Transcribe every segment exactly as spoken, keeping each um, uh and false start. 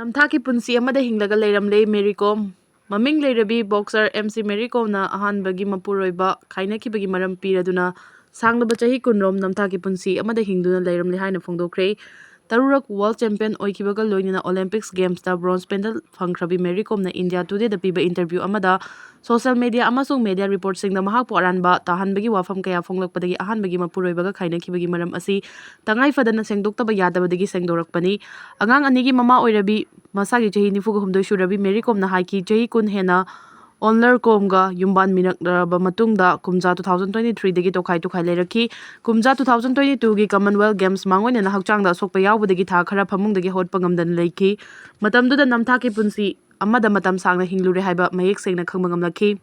ꯅꯝꯊꯥꯛꯀꯤ ꯄꯨꯟꯁꯤ ꯑꯃꯗ ꯍꯤꯡꯂꯒ ꯂꯩꯔꯝꯂꯦ ꯃꯦꯔꯤ ꯀꯣꯝ꯫ ꯃꯃꯤꯡ ꯂꯩꯔꯕꯤ ꯕꯣꯛꯁꯔ ꯑꯦꯝ ꯁꯤ ꯃꯦꯔꯤ ꯀꯣꯝꯅ ꯑꯍꯥꯟꯕꯒꯤ ꯃꯄꯨꯔꯣꯏꯕ ꯈꯥꯏꯅꯈꯤꯕꯒꯤ ꯃꯔꯝ ꯄꯤꯔꯗꯨꯅ ꯁꯥꯡꯂꯕ ꯆꯍꯤ ꯀꯨꯟꯔꯣꯝ ꯅꯝꯊꯥꯛꯀꯤ ꯄꯨꯟꯁꯤ ꯑꯃꯗ ꯍꯤꯡꯗꯨꯅ ꯂꯩꯔꯝꯂꯦ ꯍꯥꯏꯅ ꯐꯣꯡꯗꯣꯛꯈ꯭ꯔꯦ꯫ ꯇꯔꯨꯔꯛ ꯋꯥꯔꯜ ꯆꯦꯝꯄꯤꯌꯟ ꯑꯣꯏꯈꯤꯕꯒ ꯂꯣꯏꯅꯅ ꯑꯣꯂꯦꯝꯄꯤꯛꯁ ꯒꯦꯝꯁꯇ ꯕ꯭ꯔꯣꯟꯖ ꯃꯦꯗꯜ ꯐꯪꯈ꯭ꯔꯕꯤ ꯃꯦꯔꯤ ꯀꯣꯝꯅ ꯏꯟꯗꯤꯌꯥ ꯇꯨꯗꯦꯗ ꯄꯤꯕ ꯏꯟꯇꯔꯚ꯭ꯌꯨ ꯑꯃꯗ ꯁꯣꯁꯤꯌꯦꯜ ꯃꯦꯗꯤꯌꯥ ꯑꯃꯁꯨꯡ ꯃꯦꯗꯤꯌꯥ ꯔꯤꯄꯣꯔꯠꯁꯤꯡꯗ ꯃꯍꯥꯛꯄꯨ ꯑꯔꯥꯟꯕ ꯇꯥꯍꯟꯕꯒꯤ ꯋꯥꯐꯝ ꯀꯌꯥ ꯐꯣꯡꯂꯛꯄꯗꯒꯤ ꯑꯍꯥꯟꯕꯒꯤ ꯃꯄꯨꯔꯣꯏꯕꯒ ꯈꯥꯏꯅꯈꯤꯕꯒꯤ ꯃꯔꯝ ꯑꯁꯤ ꯇꯉꯥꯏ ꯐꯗꯅ ꯁꯦꯡꯗꯣꯛꯇꯕ ꯌꯥꯗꯕꯗꯒꯤ ꯁꯦꯡꯗꯣꯔꯛꯄꯅꯤ꯫ ꯑꯉꯥꯡ ꯑꯅꯤꯒꯤ ꯃꯃꯥ ꯑꯣꯏꯔꯕꯤ, ꯃꯁꯥꯒꯤ ꯆꯍꯤ ꯅꯤꯐꯨꯒ ꯍꯨꯝꯗꯣꯏ ꯁꯨꯔꯕꯤ ꯃꯦꯔꯤ ꯀꯣꯝꯅ ꯍꯥꯏꯈꯤ, ꯆꯍꯤ ꯀꯨꯟ ꯍꯦꯟꯅ ꯑꯣꯟꯂꯔ ꯀꯣꯝꯒ ꯌꯨꯝꯕꯥꯟꯃꯤꯟꯅꯔꯕ ꯃꯇꯨꯡꯗ ꯀꯨꯝꯖꯥ ꯇꯨ ꯊꯥꯎꯖꯟ ꯇ꯭ꯋꯦꯟꯇꯤ ꯊ꯭ꯔꯤꯗꯒꯤ ꯇꯣꯈꯥꯏ ꯇꯣꯈꯥꯏ ꯂꯩꯔꯛꯈꯤ꯫ ꯀꯨꯝꯖꯥ ꯇꯨ ꯊꯥꯎꯖꯟ ꯇ꯭ꯋꯦꯟꯇꯤ ꯇꯨꯒꯤ ꯀꯃꯟꯋꯦꯜꯊ ꯒꯦꯝꯁ ꯃꯥꯡꯑꯣꯏꯅꯅ ꯍꯛꯆꯥꯡꯗ ꯑꯁꯣꯛꯄ ꯌꯥꯎꯕꯗꯒꯤ ꯊꯥ ꯈꯔ ꯐꯃꯨꯡꯗꯒꯤ ꯍꯧꯒꯠꯄ ꯉꯝꯗꯅ ꯂꯩꯈꯤ꯫ ꯃꯇꯝꯗꯨꯗ ꯅꯝꯊꯥꯛꯀꯤ ꯄꯨꯟꯁꯤ ꯑꯃꯗ ꯃꯇꯝ ꯁꯥꯡꯅ ꯍꯤꯡꯂꯨꯔꯦ ꯍꯥꯏꯕ ꯃꯌꯦꯛ ꯁꯦꯡꯅ ꯈꯪꯕ ꯉꯝꯂꯛꯈꯤ꯫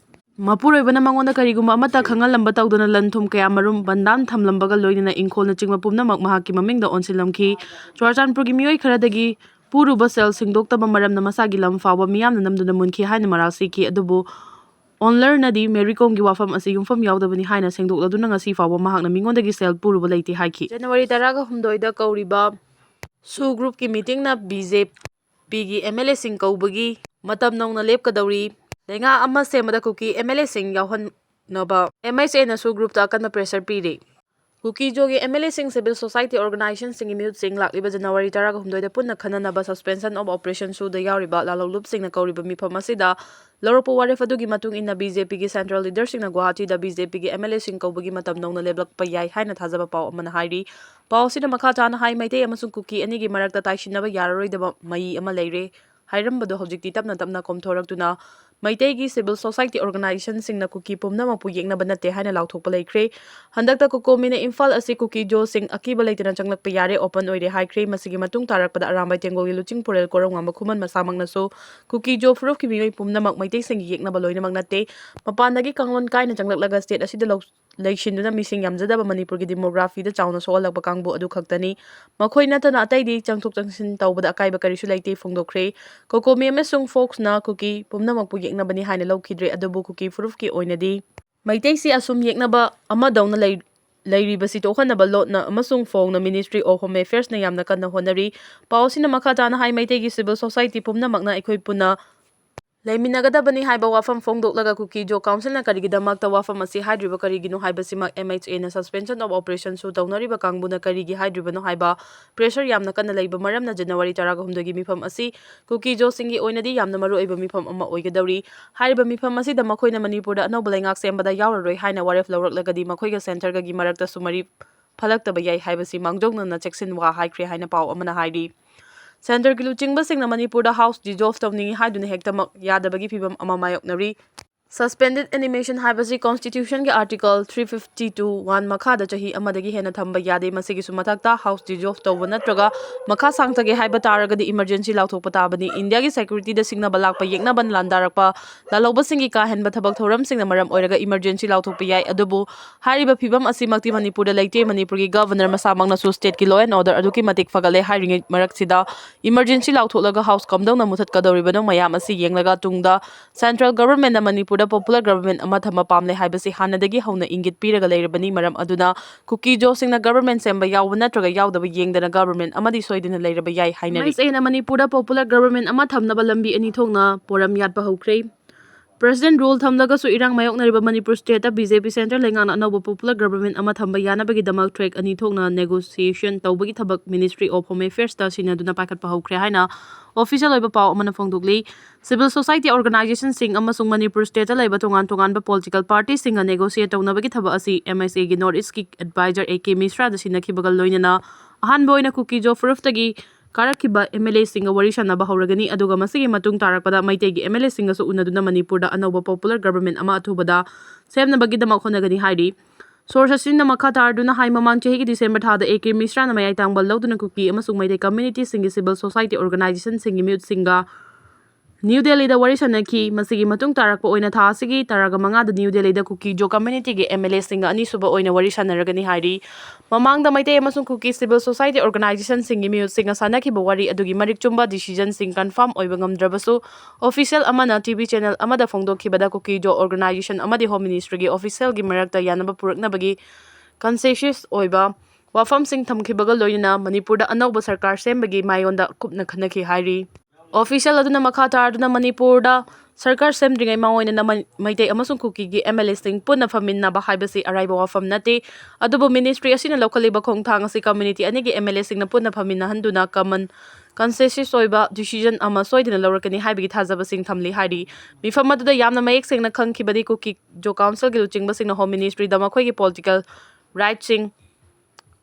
ꯃꯄꯨꯔꯣꯏꯕꯅ ꯃꯉꯣꯟꯗ ꯀꯔꯤꯒꯨꯝꯕ ꯑꯃꯠꯇ ꯈꯪꯍꯜꯂꯝꯕ ꯇꯧꯗꯅ ꯂꯟ ꯊꯨꯝ ꯀꯌꯥ ꯃꯔꯨꯝ ꯕꯟꯗꯥꯟ ꯊꯝꯂꯝꯕꯒ ꯂꯣꯏꯅꯅ ꯏꯪꯈꯣꯜꯅꯆꯤꯡꯕ ꯄꯨꯝꯅꯃꯛ ꯃꯍꯥꯛꯀꯤ ꯃꯃꯤꯡꯗ ꯑꯣꯟꯁꯤꯜꯂꯝꯈꯤ꯫ ꯆꯨꯔꯥꯆꯥꯟꯄꯨꯔꯒꯤ ꯃꯤꯑꯣꯏ ꯈꯔꯗꯒꯤ ꯄꯨꯔꯨꯕ ꯁꯦꯜ ꯁꯤꯡꯗꯣꯛꯇꯕ ꯃꯔꯝꯅ ꯃꯁꯥꯒꯤ ꯂꯝ ꯐꯥꯎꯕ ꯃꯤꯌꯥꯝꯅ ꯅꯝꯗꯨꯅ ꯃꯨꯟꯈꯤ ꯍꯥꯏꯅ ꯃꯔꯥꯜ ꯁꯤꯈꯤ꯫ ꯑꯗꯨꯕꯨ ꯑꯣꯟꯂꯔꯅꯗꯤ ꯃꯦꯔꯤ ꯀꯣꯝꯒꯤ ꯋꯥꯐꯝ ꯑꯁꯤ ꯌꯨꯝꯐꯝ ꯌꯥꯎꯗꯕꯅꯤ ꯍꯥꯏꯅ ꯁꯦꯡꯗꯣꯛꯂꯗꯨꯅ ꯉꯁꯤ ꯐꯥꯎꯕ ꯃꯍꯥꯛꯅ ꯃꯤꯉꯣꯟꯗꯒꯤ ꯁꯦꯜ ꯄꯨꯔꯨꯕ ꯂꯩꯇꯦ ꯍꯥꯏꯈꯤ꯫ ꯖꯅꯋꯥꯔꯤ ꯇꯔꯥꯒ ꯍꯨꯝꯗꯣꯏꯗ ꯀꯧꯔꯤꯕ ꯁꯨ ꯒ꯭ꯔꯨꯞꯀꯤ ꯃꯤꯇꯤꯡꯅ ꯕꯤ ꯖꯦ ꯄꯤꯒꯤ ꯑꯦꯝ ꯑꯦꯜ ꯑꯦꯁꯤꯡ ꯀꯧꯕꯒꯤ ꯃꯇꯝ ꯅꯧꯅ ꯂꯦꯞꯀꯗꯧꯔꯤ꯫ ꯂꯩꯉꯥꯛ ꯑꯃ ꯁꯦꯝꯕꯗ ꯀꯨꯀꯤ ꯑꯦꯝ ꯑꯦꯜ ꯑꯦꯁꯤꯡ ꯌꯥꯎꯍꯟꯅꯕ ꯑꯦꯝ ꯑꯩꯆ ꯑꯦꯅꯁꯨ ꯒ꯭ꯔꯨꯞꯇ ꯑꯀꯟꯕ ꯄ꯭ꯔꯦꯁꯔ ꯄꯤꯔꯤ꯫ ꯀꯨꯀꯤ ꯖꯣꯒꯤ ꯑꯦꯝ ꯑꯦꯜ ꯑꯦꯁꯤꯡ, ꯁꯤꯚꯤꯜ ꯁꯣꯁꯥꯏꯇꯤ ꯑꯣꯔꯒꯅꯥꯏꯖꯦꯁꯟꯁꯤꯡꯒꯤ ꯃꯤꯍꯨꯠꯁꯤꯡ ꯂꯥꯛꯂꯤꯕ ꯖꯅꯋꯥꯔꯤ ꯇꯔꯥꯒ ꯍꯨꯝꯗꯣꯏꯗ ꯄꯨꯟꯅ ꯈꯟꯅꯅꯕ ꯁꯁꯄꯦꯟꯁꯟ ꯑꯣꯐ ꯑꯣꯄꯔꯦꯁꯟ ꯁꯨꯗ ꯌꯥꯎꯔꯤꯕ ꯂꯥꯂꯣꯡꯂꯨꯞꯁꯤꯡꯅ ꯀꯧꯔꯤꯕ ꯃꯤꯐꯝ ꯑꯁꯤꯗ ꯂꯧꯔꯛꯄ ꯋꯥꯔꯦꯞ ꯑꯗꯨꯒꯤ ꯃꯇꯨꯡ ꯏꯟꯅ ꯕꯤ ꯖꯦ ꯄꯤꯒꯤ ꯁꯦꯟꯇ꯭ꯔꯦꯜ ꯂꯤꯗꯔꯁꯤꯡꯅ ꯒꯨꯋꯥꯍꯥꯇꯤꯗ ꯕꯤ ꯖꯦ ꯄꯤꯒꯤ ꯑꯦꯝ ꯑꯦꯜ ꯑꯦꯁꯤꯡ ꯀꯧꯕꯒꯤ ꯃꯇꯝ ꯅꯧꯅ ꯂꯦꯞꯂꯛꯄ ꯌꯥꯏ ꯍꯥꯏꯅ ꯊꯥꯖꯕ ꯄꯥꯎ ꯑꯃꯅ ꯍꯥꯏꯔꯤ꯫ ꯄꯥꯎ ꯑꯁꯤꯅ ꯃꯈꯥ ꯇꯥꯅ ꯍꯥꯏ, ꯃꯩꯇꯩ ꯑꯃꯁꯨꯡ ꯀꯨꯀꯤ ꯑꯅꯤꯒꯤ ꯃꯔꯛꯇ ꯇꯥꯏꯁꯤꯟꯅꯕ ꯌꯥꯔꯔꯣꯏꯗꯕ ꯃꯌꯤ ꯑꯃ ꯂꯩꯔꯦ ꯍꯥꯏꯔꯝꯕꯗꯨ ꯍꯧꯖꯤꯛꯇꯤ ꯇꯞꯅ ꯇꯞꯅ ꯀꯣꯝꯊꯣꯔꯛꯇꯨꯅ ꯃꯩꯇꯩꯒꯤ ꯁꯤꯚꯤꯜ ꯁꯣꯁꯥꯏꯇꯤ ꯑꯣꯔꯒꯅꯥꯏꯖꯦꯁꯟꯁꯤꯡꯅ ꯀꯨꯀꯤ ꯄꯨꯝꯅꯃꯛꯄꯨ ꯌꯦꯛꯅꯕ ꯅꯠꯇꯦ ꯍꯥꯏꯅ ꯂꯥꯎꯊꯣꯛꯄ ꯂꯩꯈ꯭ꯔꯦ꯫ ꯍꯟꯗꯛꯇ ꯀꯣꯀꯣꯃꯤꯅ ꯏꯝꯐꯥꯜ ꯑꯁꯤ ꯀꯨꯀꯤ ꯖꯣꯁꯤꯡ ꯑꯀꯤꯕ ꯂꯩꯇꯅ ꯆꯪꯂꯛꯄ ꯌꯥꯔꯦ, ꯑꯣꯄꯟ ꯑꯣꯏꯔꯦ ꯍꯥꯏꯈ꯭ꯔꯦ꯫ ꯃꯁꯤꯒꯤ ꯃꯇꯨꯡ ꯇꯥꯔꯛꯄꯗ ꯑꯔꯥꯝꯕꯥꯏ ꯇꯦꯡꯒꯣꯜꯒꯤ ꯂꯨꯆꯤꯡ ꯄꯨꯔꯦꯜ ꯀꯣꯔꯧꯉꯥꯟꯕ ꯈꯨꯃꯟ ꯃꯁꯥꯃꯛꯅꯁꯨ ꯀꯨꯀꯤ ꯖꯣ ꯐꯨꯔꯨꯞꯀꯤ ꯃꯤꯑꯣꯏ ꯄꯨꯝꯅꯃꯛ ꯃꯩꯇꯩꯁꯤꯡꯒꯤ ꯌꯦꯛꯅꯕ ꯂꯣꯏꯅꯃꯛ ꯅꯠꯇꯦ, ꯃꯄꯥꯟꯗꯒꯤ ꯀꯥꯡꯂꯣꯟ ꯀꯥꯏꯅ ꯆꯪꯂꯛꯂꯒ ꯁ꯭ꯇꯦꯠ ꯑꯁꯤꯗ ꯂꯧ-, ꯂꯩꯁꯤꯟꯗꯨꯅ ꯃꯤꯁꯤꯡ ꯌꯥꯝꯖꯗꯕ ꯃꯅꯤꯄꯨꯔꯒꯤ ꯗꯤꯃꯣꯒ꯭ꯔꯥꯐꯤꯗ ꯆꯥꯎꯅ ꯁꯣꯛꯍꯜꯂꯛꯄ ꯀꯥꯡꯕꯨ ꯑꯗꯨ ꯈꯛꯇꯅꯤ꯫ ꯃꯈꯣꯏ ꯅꯠꯇꯅ ꯑꯇꯩꯗꯤ ꯆꯪꯊꯣꯛ ꯆꯪꯁꯤꯟ ꯇꯧꯕꯗ ꯑꯀꯥꯏꯕ ꯀꯔꯤꯁꯨ ꯂꯩꯇꯦ ꯐꯣꯡꯗꯣꯛꯈ꯭ꯔꯦ꯫ ꯀꯣꯀꯣꯃꯤ ꯑꯃꯁꯨꯡ ꯐꯣꯛꯁꯅ ꯀꯨꯀꯤ ꯄꯨꯝꯅꯃꯛꯄꯨ ꯌꯦꯛꯅꯕꯅꯤ ꯍꯥꯏꯅ ꯂꯧꯈꯤꯗ꯭ꯔꯦ, ꯑꯗꯨꯕꯨ ꯀꯨꯀꯤ ꯐꯨꯔꯨꯞꯀꯤ ꯑꯣꯏꯅꯗꯤ ꯃꯩꯇꯩꯁꯤ ꯑꯁꯨꯝ ꯌꯦꯛꯅꯕ ꯑꯃꯗꯧꯅ ꯂꯩ-, ꯂꯩꯔꯤꯕꯁꯤ ꯇꯣꯛꯍꯟꯅꯕ ꯂꯣꯠꯅ ꯑꯃꯁꯨꯡ ꯐꯣꯡꯅ Ministry of Home Affairsꯅ ꯌꯥꯝꯅ ꯀꯟꯅ ꯍꯣꯠꯅꯔꯤ꯫ ꯄꯥꯎ ꯑꯁꯤꯅ ꯃꯈꯥ ꯇꯥꯅ ꯍꯥꯏ, ꯃꯩꯇꯩꯒꯤ civil society ꯄꯨꯝꯅꯃꯛꯅ ꯑꯩꯈꯣꯏ ꯄꯨꯟꯅ ꯂꯩꯃꯤꯟꯅꯒꯗꯕꯅꯤ ꯍꯥꯏꯕ ꯋꯥꯐꯝ ꯐꯣꯡꯗꯣꯛꯂꯒ ꯀꯨꯀꯤ ꯖꯣ ꯀꯥꯎꯟꯁꯤꯜꯅ ꯀꯔꯤꯒꯤꯗꯃꯛꯇ ꯋꯥꯐꯝ ꯑꯁꯤ ꯍꯥꯏꯗ꯭ꯔꯤꯕ ꯀꯔꯤꯒꯤꯅꯣ ꯍꯥꯏꯕꯁꯤꯃꯛ MHAꯅ suspension of operationꯁꯨ ꯇꯧꯅꯔꯤꯕ ꯀꯥꯡꯕꯨꯅ ꯀꯔꯤꯒꯤ ꯍꯥꯏꯗ꯭ꯔꯤꯕꯅꯣ ꯍꯥꯏꯕ pressure ꯌꯥꯝꯅ ꯀꯟꯅ ꯂꯩꯕ ꯃꯔꯝꯅ January ꯇꯔꯥꯒ ꯍꯨꯝꯗꯣꯏꯒꯤ ꯃꯤꯐꯝ ꯑꯁꯤ ꯀꯨꯀꯤ ꯖꯣꯁꯤꯡꯒꯤ ꯑꯣꯏꯅꯗꯤ ꯌꯥꯝꯅ ꯃꯔꯨꯑꯣꯏꯕ ꯃꯤꯐꯝ ꯑꯃ ꯑꯣꯏꯒꯗꯧꯔꯤ꯫ ꯍꯥꯏꯔꯤꯕ ꯃꯤꯐꯝ ꯑꯁꯤꯗ ꯃꯈꯣꯏꯅ ꯃꯅꯤꯄꯨꯔꯗ ꯑꯅꯧꯕ ꯂꯩꯉꯥꯛ ꯁꯦꯝꯕꯗ ꯌꯥꯎꯔꯔꯣꯏ ꯍꯥꯏꯅ ꯋꯥꯔꯦꯞ ꯂꯧꯔꯛꯂꯒꯗꯤ ꯃꯈꯣꯏꯒ centreꯒꯤ ꯃꯔꯛꯇꯁꯨ ꯃꯔꯤ ꯐꯂꯛꯇꯕ ꯌꯥꯏ ꯍꯥꯏꯕꯁꯤ ꯃꯥꯡꯖꯧꯅꯅ ꯆꯦꯛꯁꯤꯟ ꯋꯥ ꯍꯥꯏꯈ꯭ꯔꯦ ꯍꯥꯏꯅ ꯄꯥꯎ ꯑꯃꯅ ꯍꯥꯏꯔꯤ꯫ Centreꯒꯤ ꯂꯨꯆꯤꯡꯕꯁꯤꯡꯅ ꯃꯅꯤꯄꯨꯔꯗ House dissolve ꯇꯧꯅꯤꯡꯏ ꯍꯥꯏꯗꯨꯅ ꯍꯦꯛꯇꯃꯛ ꯌꯥꯗꯕꯒꯤ ꯐꯤꯚꯝ ꯑꯃ ꯃꯥꯌꯣꯛꯅꯔꯤ꯫ Suspended animation ꯍꯥꯏꯕꯁꯤ Constitutionꯒꯤ Article three fifty two one ꯃꯈꯥꯗ ꯆꯍꯤ ꯑꯃꯗꯒꯤ ꯍꯦꯟꯅ ꯊꯝꯕ ꯌꯥꯗꯦ꯫ ꯃꯁꯤꯒꯤꯁꯨ ꯃꯊꯛꯇ House dissolve ꯇꯧꯕ ꯅꯠꯇ꯭ꯔꯒ ꯃꯈꯥ ꯁꯥꯡꯊꯒꯦ ꯍꯥꯏꯕ ꯇꯥꯔꯒꯗꯤ emergency ꯂꯥꯎꯊꯣꯛꯄ ꯇꯥꯕꯅꯤ꯫ ꯏꯟꯗꯤꯌꯥꯒꯤ securityꯗ ꯁꯤꯡꯅꯕ ꯂꯥꯛꯄ ꯌꯦꯛꯅꯕ ꯂꯥꯟꯗꯥꯔꯛꯄ ꯂꯥꯜꯍꯧꯕꯁꯤꯡꯒꯤ ꯀꯥ ꯍꯦꯟꯕ ꯊꯕꯛ ꯊꯧꯔꯝꯁꯤꯡꯅ ꯃꯔꯝ ꯑꯣꯏꯔꯒ emergency ꯂꯥꯎꯊꯣꯛꯄ ꯌꯥꯏ꯫ ꯑꯗꯨꯕꯨ ꯍꯥꯏꯔꯤꯕ ꯐꯤꯚꯝ ꯑꯁꯤꯃꯛꯇꯤ ꯃꯅꯤꯄꯨꯔꯗ ꯂꯩꯇꯦ꯫ ꯃꯅꯤꯄꯨꯔꯒꯤ Governor ꯃꯁꯥꯃꯛꯅꯁꯨ stateꯀꯤ law and order ꯑꯗꯨꯛꯀꯤ ꯃꯇꯤꯛ ꯐꯒꯠꯂꯦ ꯍꯥꯏꯔꯤꯉꯩ ꯃꯔꯛꯁꯤꯗ emergency ꯂꯥꯎꯊꯣꯛꯂꯒ House ꯀꯝꯗꯧꯅ ꯃꯨꯊꯠꯀꯗꯧꯔꯤꯕꯅꯣ? ꯃꯌꯥꯝ ꯑꯁꯤ ꯌꯦꯡꯂꯒ ꯇꯨꯡꯗ central governmentꯅ ꯃꯅꯤꯄꯨꯔꯗ popular government ꯑꯃ ꯊꯝꯕ ꯄꯥꯝꯂꯦ ꯍꯥꯏꯕꯁꯤ ꯍꯥꯟꯅꯗꯒꯤ ꯍꯧꯅ ꯏꯪꯒꯤꯠ ꯄꯤꯔꯒ ꯂꯩꯔꯕꯅꯤ꯫ ꯃꯔꯝ ꯑꯗꯨꯅ ꯀꯨꯀꯤ ꯖꯣꯁꯤꯡꯅ government ꯁꯦꯝꯕ ꯌꯥꯎꯕ ꯅꯠꯇ꯭ꯔꯒ ꯌꯥꯎꯗꯕ ꯌꯦꯡꯗꯅ government ꯑꯃꯗꯤ ꯁꯣꯏꯗꯅ ꯂꯩꯔꯕ ꯌꯥꯏ ꯍꯥꯏꯅꯔꯤ꯫ MHAꯅ ꯃꯅꯤꯄꯨꯔꯗ popular government ꯑꯃ ꯊꯝꯅꯕ ꯂꯝꯕꯤ ꯑꯅꯤ ꯊꯣꯛꯅ ꯄꯣꯔꯝ ꯌꯥꯠꯄ ꯍꯧꯈ꯭ꯔꯦ꯫ President rule ꯊꯝꯂꯒꯁꯨ ꯏꯔꯥꯡ ꯃꯥꯌꯣꯛꯅꯔꯤꯕ ꯃꯅꯤꯄꯨꯔ stateꯇ BJP centre ꯂꯩꯉꯥꯛꯅ ꯑꯅꯧꯕ popular government ꯑꯃ ꯊꯝꯕ ꯌꯥꯅꯕꯒꯤꯗꯃꯛ track ꯑꯅꯤ ꯊꯣꯛꯅ negotiation ꯇꯧꯕꯒꯤ ꯊꯕꯛ Ministry of Home Affairsꯇ ꯁꯤꯟꯅꯗꯨꯅ ꯄꯥꯏꯈꯠꯄ ꯍꯧꯈ꯭ꯔꯦ ꯍꯥꯏꯅ official ꯑꯣꯏꯕ ꯄꯥꯎ ꯑꯃꯅ ꯐꯣꯡꯗꯣꯛꯂꯤ꯫ Civil society organizationꯁꯤꯡ ꯑꯃꯁꯨꯡ ꯃꯅꯤꯄꯨꯔ stateꯇ ꯂꯩꯕ ꯇꯣꯉꯥꯟ ꯇꯣꯉꯥꯟꯕ political partyꯁꯤꯡꯒ negotiate ꯇꯧꯅꯕꯒꯤ ꯊꯕꯛ ꯑꯁꯤ MHAꯒꯤ North Eastꯀꯤ adviser A K Mishraꯗ ꯁꯤꯟꯅꯈꯤꯕꯒ ꯂꯣꯏꯅꯅ ꯑꯍꯥꯟꯕ ꯑꯣꯏꯅ ꯀꯨꯀꯤ ꯖꯣ ꯐꯨꯔꯨꯞꯇꯒꯤ ꯀꯥꯔꯛꯈꯤꯕ MLAꯁꯤꯡꯒ ꯋꯥꯔꯤ ꯁꯥꯟꯅꯕ ꯍꯧꯔꯒꯅꯤ, ꯑꯗꯨꯒ ꯃꯁꯤꯒꯤ ꯃꯇꯨꯡ ꯇꯥꯔꯛꯄꯗ ꯃꯩꯇꯩꯒꯤ MLAꯁꯤꯡꯒꯁꯨ ꯎꯅꯗꯨꯅ ꯃꯅꯤꯄꯨꯔꯗ ꯑꯅꯧꯕ popular government ꯑꯃ ꯑꯊꯨꯕꯗ ꯁꯦꯝꯅꯕꯒꯤꯗꯃꯛ ꯍꯣꯠꯅꯒꯅꯤ ꯍꯥꯏꯔꯤ꯫ Source ꯑꯁꯤꯅ ꯃꯈꯥ ꯇꯥꯔꯗꯨꯅ ꯍꯥꯏ, ꯃꯃꯥꯡ ꯆꯍꯤꯒꯤ December ꯊꯥꯗ A K Mishraꯅ ꯃꯌꯥꯏ ꯇꯥꯡꯕ ꯂꯧꯗꯨꯅ ꯀꯨꯀꯤ ꯑꯃꯁꯨꯡ ꯃꯩꯇꯩ communityꯁꯤꯡꯒꯤ civil society organizationꯁꯤꯡꯒꯤ ꯃꯤꯍꯨꯠꯁꯤꯡꯒ New Delhiꯗ ꯋꯥꯔꯤ ꯁꯥꯟꯅꯈꯤ꯫ ꯃꯁꯤꯒꯤ ꯃꯇꯨꯡ ꯇꯥꯔꯛꯄ ꯑꯣꯏꯅ ꯊꯥ ꯑꯁꯤꯒꯤ ꯇꯔꯥꯒ ꯃꯉꯥꯗ New Delhiꯗ ꯀꯨꯀꯤ ꯖꯣ communityꯒꯤ MLAꯁꯤꯡꯒ ꯑꯅꯤꯁꯨꯕ ꯑꯣꯏꯅ ꯋꯥꯔꯤ ꯁꯥꯟꯅꯔꯒꯅꯤ ꯍꯥꯏꯔꯤ꯫ ꯃꯃꯥꯡꯗ ꯃꯩꯇꯩ ꯑꯃꯁꯨꯡ ꯀꯨꯀꯤ civil society organizationꯁꯤꯡꯒꯤ ꯃꯤꯍꯨꯠꯁꯤꯡꯒ ꯁꯥꯟꯅꯈꯤꯕ ꯋꯥꯔꯤ ꯑꯗꯨꯒꯤ ꯃꯔꯤꯛ ꯆꯨꯝꯕ decisionꯁꯤꯡ confirm ꯑꯣꯏꯕ ꯉꯝꯗ꯭ꯔꯕꯁꯨ, official ꯑꯃꯅ TV channel ꯑꯃꯗ ꯐꯣꯡꯗꯣꯛꯈꯤꯕꯗ ꯀꯨꯀꯤ ꯖꯣ organization ꯑꯃꯗꯤ Home Ministryꯒꯤ officialꯒꯤ ꯃꯔꯛꯇ ꯌꯥꯅꯕ ꯄꯨꯔꯛꯅꯕꯒꯤ ꯀꯟꯁꯦꯟꯁꯁ ꯑꯣꯏꯕ ꯋꯥꯐꯝꯁꯤꯡ ꯊꯝꯈꯤꯕꯒ ꯂꯣꯏꯅꯅ ꯃꯅꯤꯄꯨꯔꯗ ꯑꯅꯧꯕ ꯁꯔꯀꯥꯔ ꯁꯦꯝꯕꯒꯤ ꯃꯥꯏꯑꯣꯟꯗ ꯀꯨꯞꯅ ꯈꯟꯅꯈꯤ ꯍꯥꯏꯔꯤ꯫ ꯑꯣꯐꯤꯁꯤꯌꯦꯜ ꯑꯗꯨꯅ ꯃꯈꯥ ꯇꯥꯗꯨꯅ ꯃꯅꯤꯄꯨꯔꯗ ꯁꯔꯀꯥꯔ ꯁꯦꯝꯗ꯭ꯔꯤꯉꯩ ꯃꯥꯡꯑꯣꯏꯅꯅ ꯃ-, ꯃꯩꯇꯩ ꯑꯃꯁꯨꯡ ꯀꯨꯀꯤꯒꯤ ꯑꯦꯝ ꯑꯦꯜ ꯑꯦꯁꯤꯡ ꯄꯨꯟꯅ ꯐꯝꯃꯤꯟꯅꯕ ꯍꯥꯏꯕꯁꯤ ꯑꯔꯥꯏꯕ ꯋꯥꯐꯝ ꯅꯠꯇꯦ꯫ ꯑꯗꯨꯕꯨ ꯃꯤꯅꯤꯁꯇ꯭ꯔꯤ ꯑꯁꯤꯅ ꯂꯧꯈꯠꯂꯤꯕ ꯈꯣꯡꯊꯥꯡ ꯑꯁꯤ ꯀꯝꯃ꯭ꯌꯨꯅꯤꯇꯤ ꯑꯅꯤꯒꯤ ꯑꯦꯝ ꯑꯦꯜ ꯑꯦꯁꯤꯡꯅ ꯄꯨꯟꯅ ꯐꯝꯃꯤꯟꯅꯍꯟꯗꯨꯅ ꯀꯃꯟ ꯀꯟꯁꯦꯟꯁꯁ ꯑꯣꯏꯕ ꯗꯤꯁꯤꯖꯟ ꯑꯃ ꯁꯣꯏꯗꯅ ꯂꯧꯔꯛꯀꯅꯤ ꯍꯥꯏꯕꯒꯤ ꯊꯥꯖꯕꯁꯤꯡ ꯊꯝꯂꯤ ꯍꯥꯏꯔꯤ꯫ ꯃꯤꯐꯝ ꯑꯗꯨꯗ ꯌꯥꯝꯅ ꯃꯌꯦꯛ ꯁꯦꯡꯅ ꯈꯪꯈꯤꯕꯗꯤ ꯀꯨꯀꯤ ꯖꯣ ꯀꯥꯎꯟꯁꯤꯜꯒꯤ ꯂꯨꯆꯤꯡꯕꯁꯤꯡꯅ ꯍꯣꯝ ꯃꯤꯅꯤꯁꯇ꯭ꯔꯤꯗ ꯃꯈꯣꯏꯒꯤ ꯄꯣꯂꯤꯇꯤꯀꯦꯜ ꯔꯥꯏꯠꯁꯤꯡ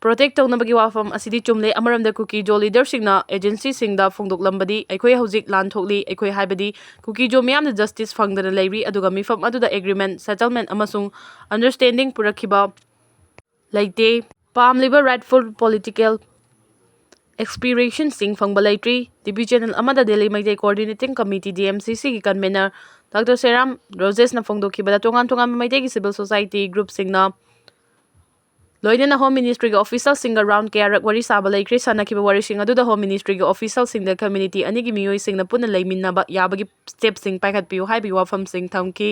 ꯄ꯭ꯔꯣꯇꯦꯛ ꯇꯧꯅꯕꯒꯤ ꯋꯥꯐꯝ ꯑꯁꯤꯗꯤ ꯆꯨꯝꯂꯦ꯫ ꯑꯃꯔꯣꯝꯗ ꯀꯨꯀꯤ ꯖꯣ ꯂꯤꯗꯔꯁꯤꯡꯅ ꯑꯦꯖꯦꯟꯁꯤꯁꯤꯡꯗ ꯐꯣꯡꯗꯣꯛꯂꯝꯕꯗꯤ, "ꯑꯩꯈꯣꯏ ꯍꯧꯖꯤꯛ ꯂꯥꯟ ꯊꯣꯛꯂꯤ, ꯑꯩꯈꯣꯏ ꯍꯥꯏꯕꯗꯤ ꯀꯨꯀꯤ ꯖꯣ ꯃꯤꯌꯥꯝꯅ ꯖꯁꯇꯤꯁ ꯐꯪꯗꯅ ꯂꯩꯔꯤ, ꯑꯗꯨꯒ ꯃꯤꯐꯝ ꯑꯗꯨꯗ ꯑꯦꯒ꯭ꯔꯤꯃꯦꯟ, ꯁꯦꯇꯜꯃꯦꯟ ꯑꯃꯁꯨꯡ ꯑꯟꯗꯔꯁ꯭ꯇꯦꯟꯗꯤꯡ ꯄꯨꯔꯛꯈꯤꯕ ꯂꯩꯇꯦ꯫ ꯄꯥꯝꯂꯤꯕ ꯔꯥꯏꯠꯐꯨꯜ ꯄꯣꯂꯤꯇꯤꯀꯦꯜ ꯑꯦꯛꯁꯄꯤꯔꯦꯁꯟꯁꯤꯡ ꯐꯪꯕ ꯂꯩꯇ꯭ꯔꯤ"꯫ ꯇꯤ ꯚꯤ ꯆꯦꯅꯦꯜ ꯑꯃꯗ Delhi Meitei coordinating committee, D M C ꯁꯤꯒꯤ ꯀꯟꯚꯦꯅꯔ ꯗꯥꯛꯇꯔ ꯁꯦꯔꯥꯝ ꯔꯣꯖꯦꯁꯅ ꯐꯣꯡꯗꯣꯛꯈꯤꯕꯗ, ꯇꯣꯉꯥꯟ ꯇꯣꯉꯥꯟꯕ ꯃꯩꯇꯩꯒꯤ ꯁꯤꯚꯤꯜ ꯁꯣꯁꯥꯏꯇꯤ ꯒ꯭ꯔꯨꯞꯁꯤꯡꯅ ꯂꯣꯏꯅꯅ ꯍꯣꯝ ꯃꯤꯅꯤꯁꯇ꯭ꯔꯤꯒꯤ ꯑꯣꯐꯤꯁꯤꯌꯦꯜꯁꯤꯡꯒ ꯔꯥꯎꯟ ꯀꯌꯥꯔꯛ ꯋꯥꯔꯤ ꯁꯥꯕ ꯂꯩꯈ꯭ꯔꯦ꯫ ꯁꯥꯟꯅꯈꯤꯕ ꯋꯥꯔꯤꯁꯤꯡ ꯑꯗꯨꯗ ꯍꯣꯝ ꯃꯤꯅꯤꯁꯇ꯭ꯔꯤꯒꯤ ꯑꯣꯐꯤꯁꯤꯌꯦꯜꯁꯤꯡꯗ ꯀꯝꯃ꯭ꯌꯨꯅꯤꯇꯤ ꯑꯅꯤꯒꯤ ꯃꯤꯑꯣꯏꯁꯤꯡꯅ ꯄꯨꯟꯅ ꯂꯩꯃꯤꯟꯅꯕ ꯌꯥꯕꯒꯤ ꯁ꯭ꯇꯦꯞꯁꯤꯡ ꯄꯥꯏꯈꯠꯄꯤꯌꯨ ꯍꯥꯏꯕꯒꯤ ꯋꯥꯐꯝꯁꯤꯡ ꯊꯝꯈꯤ꯫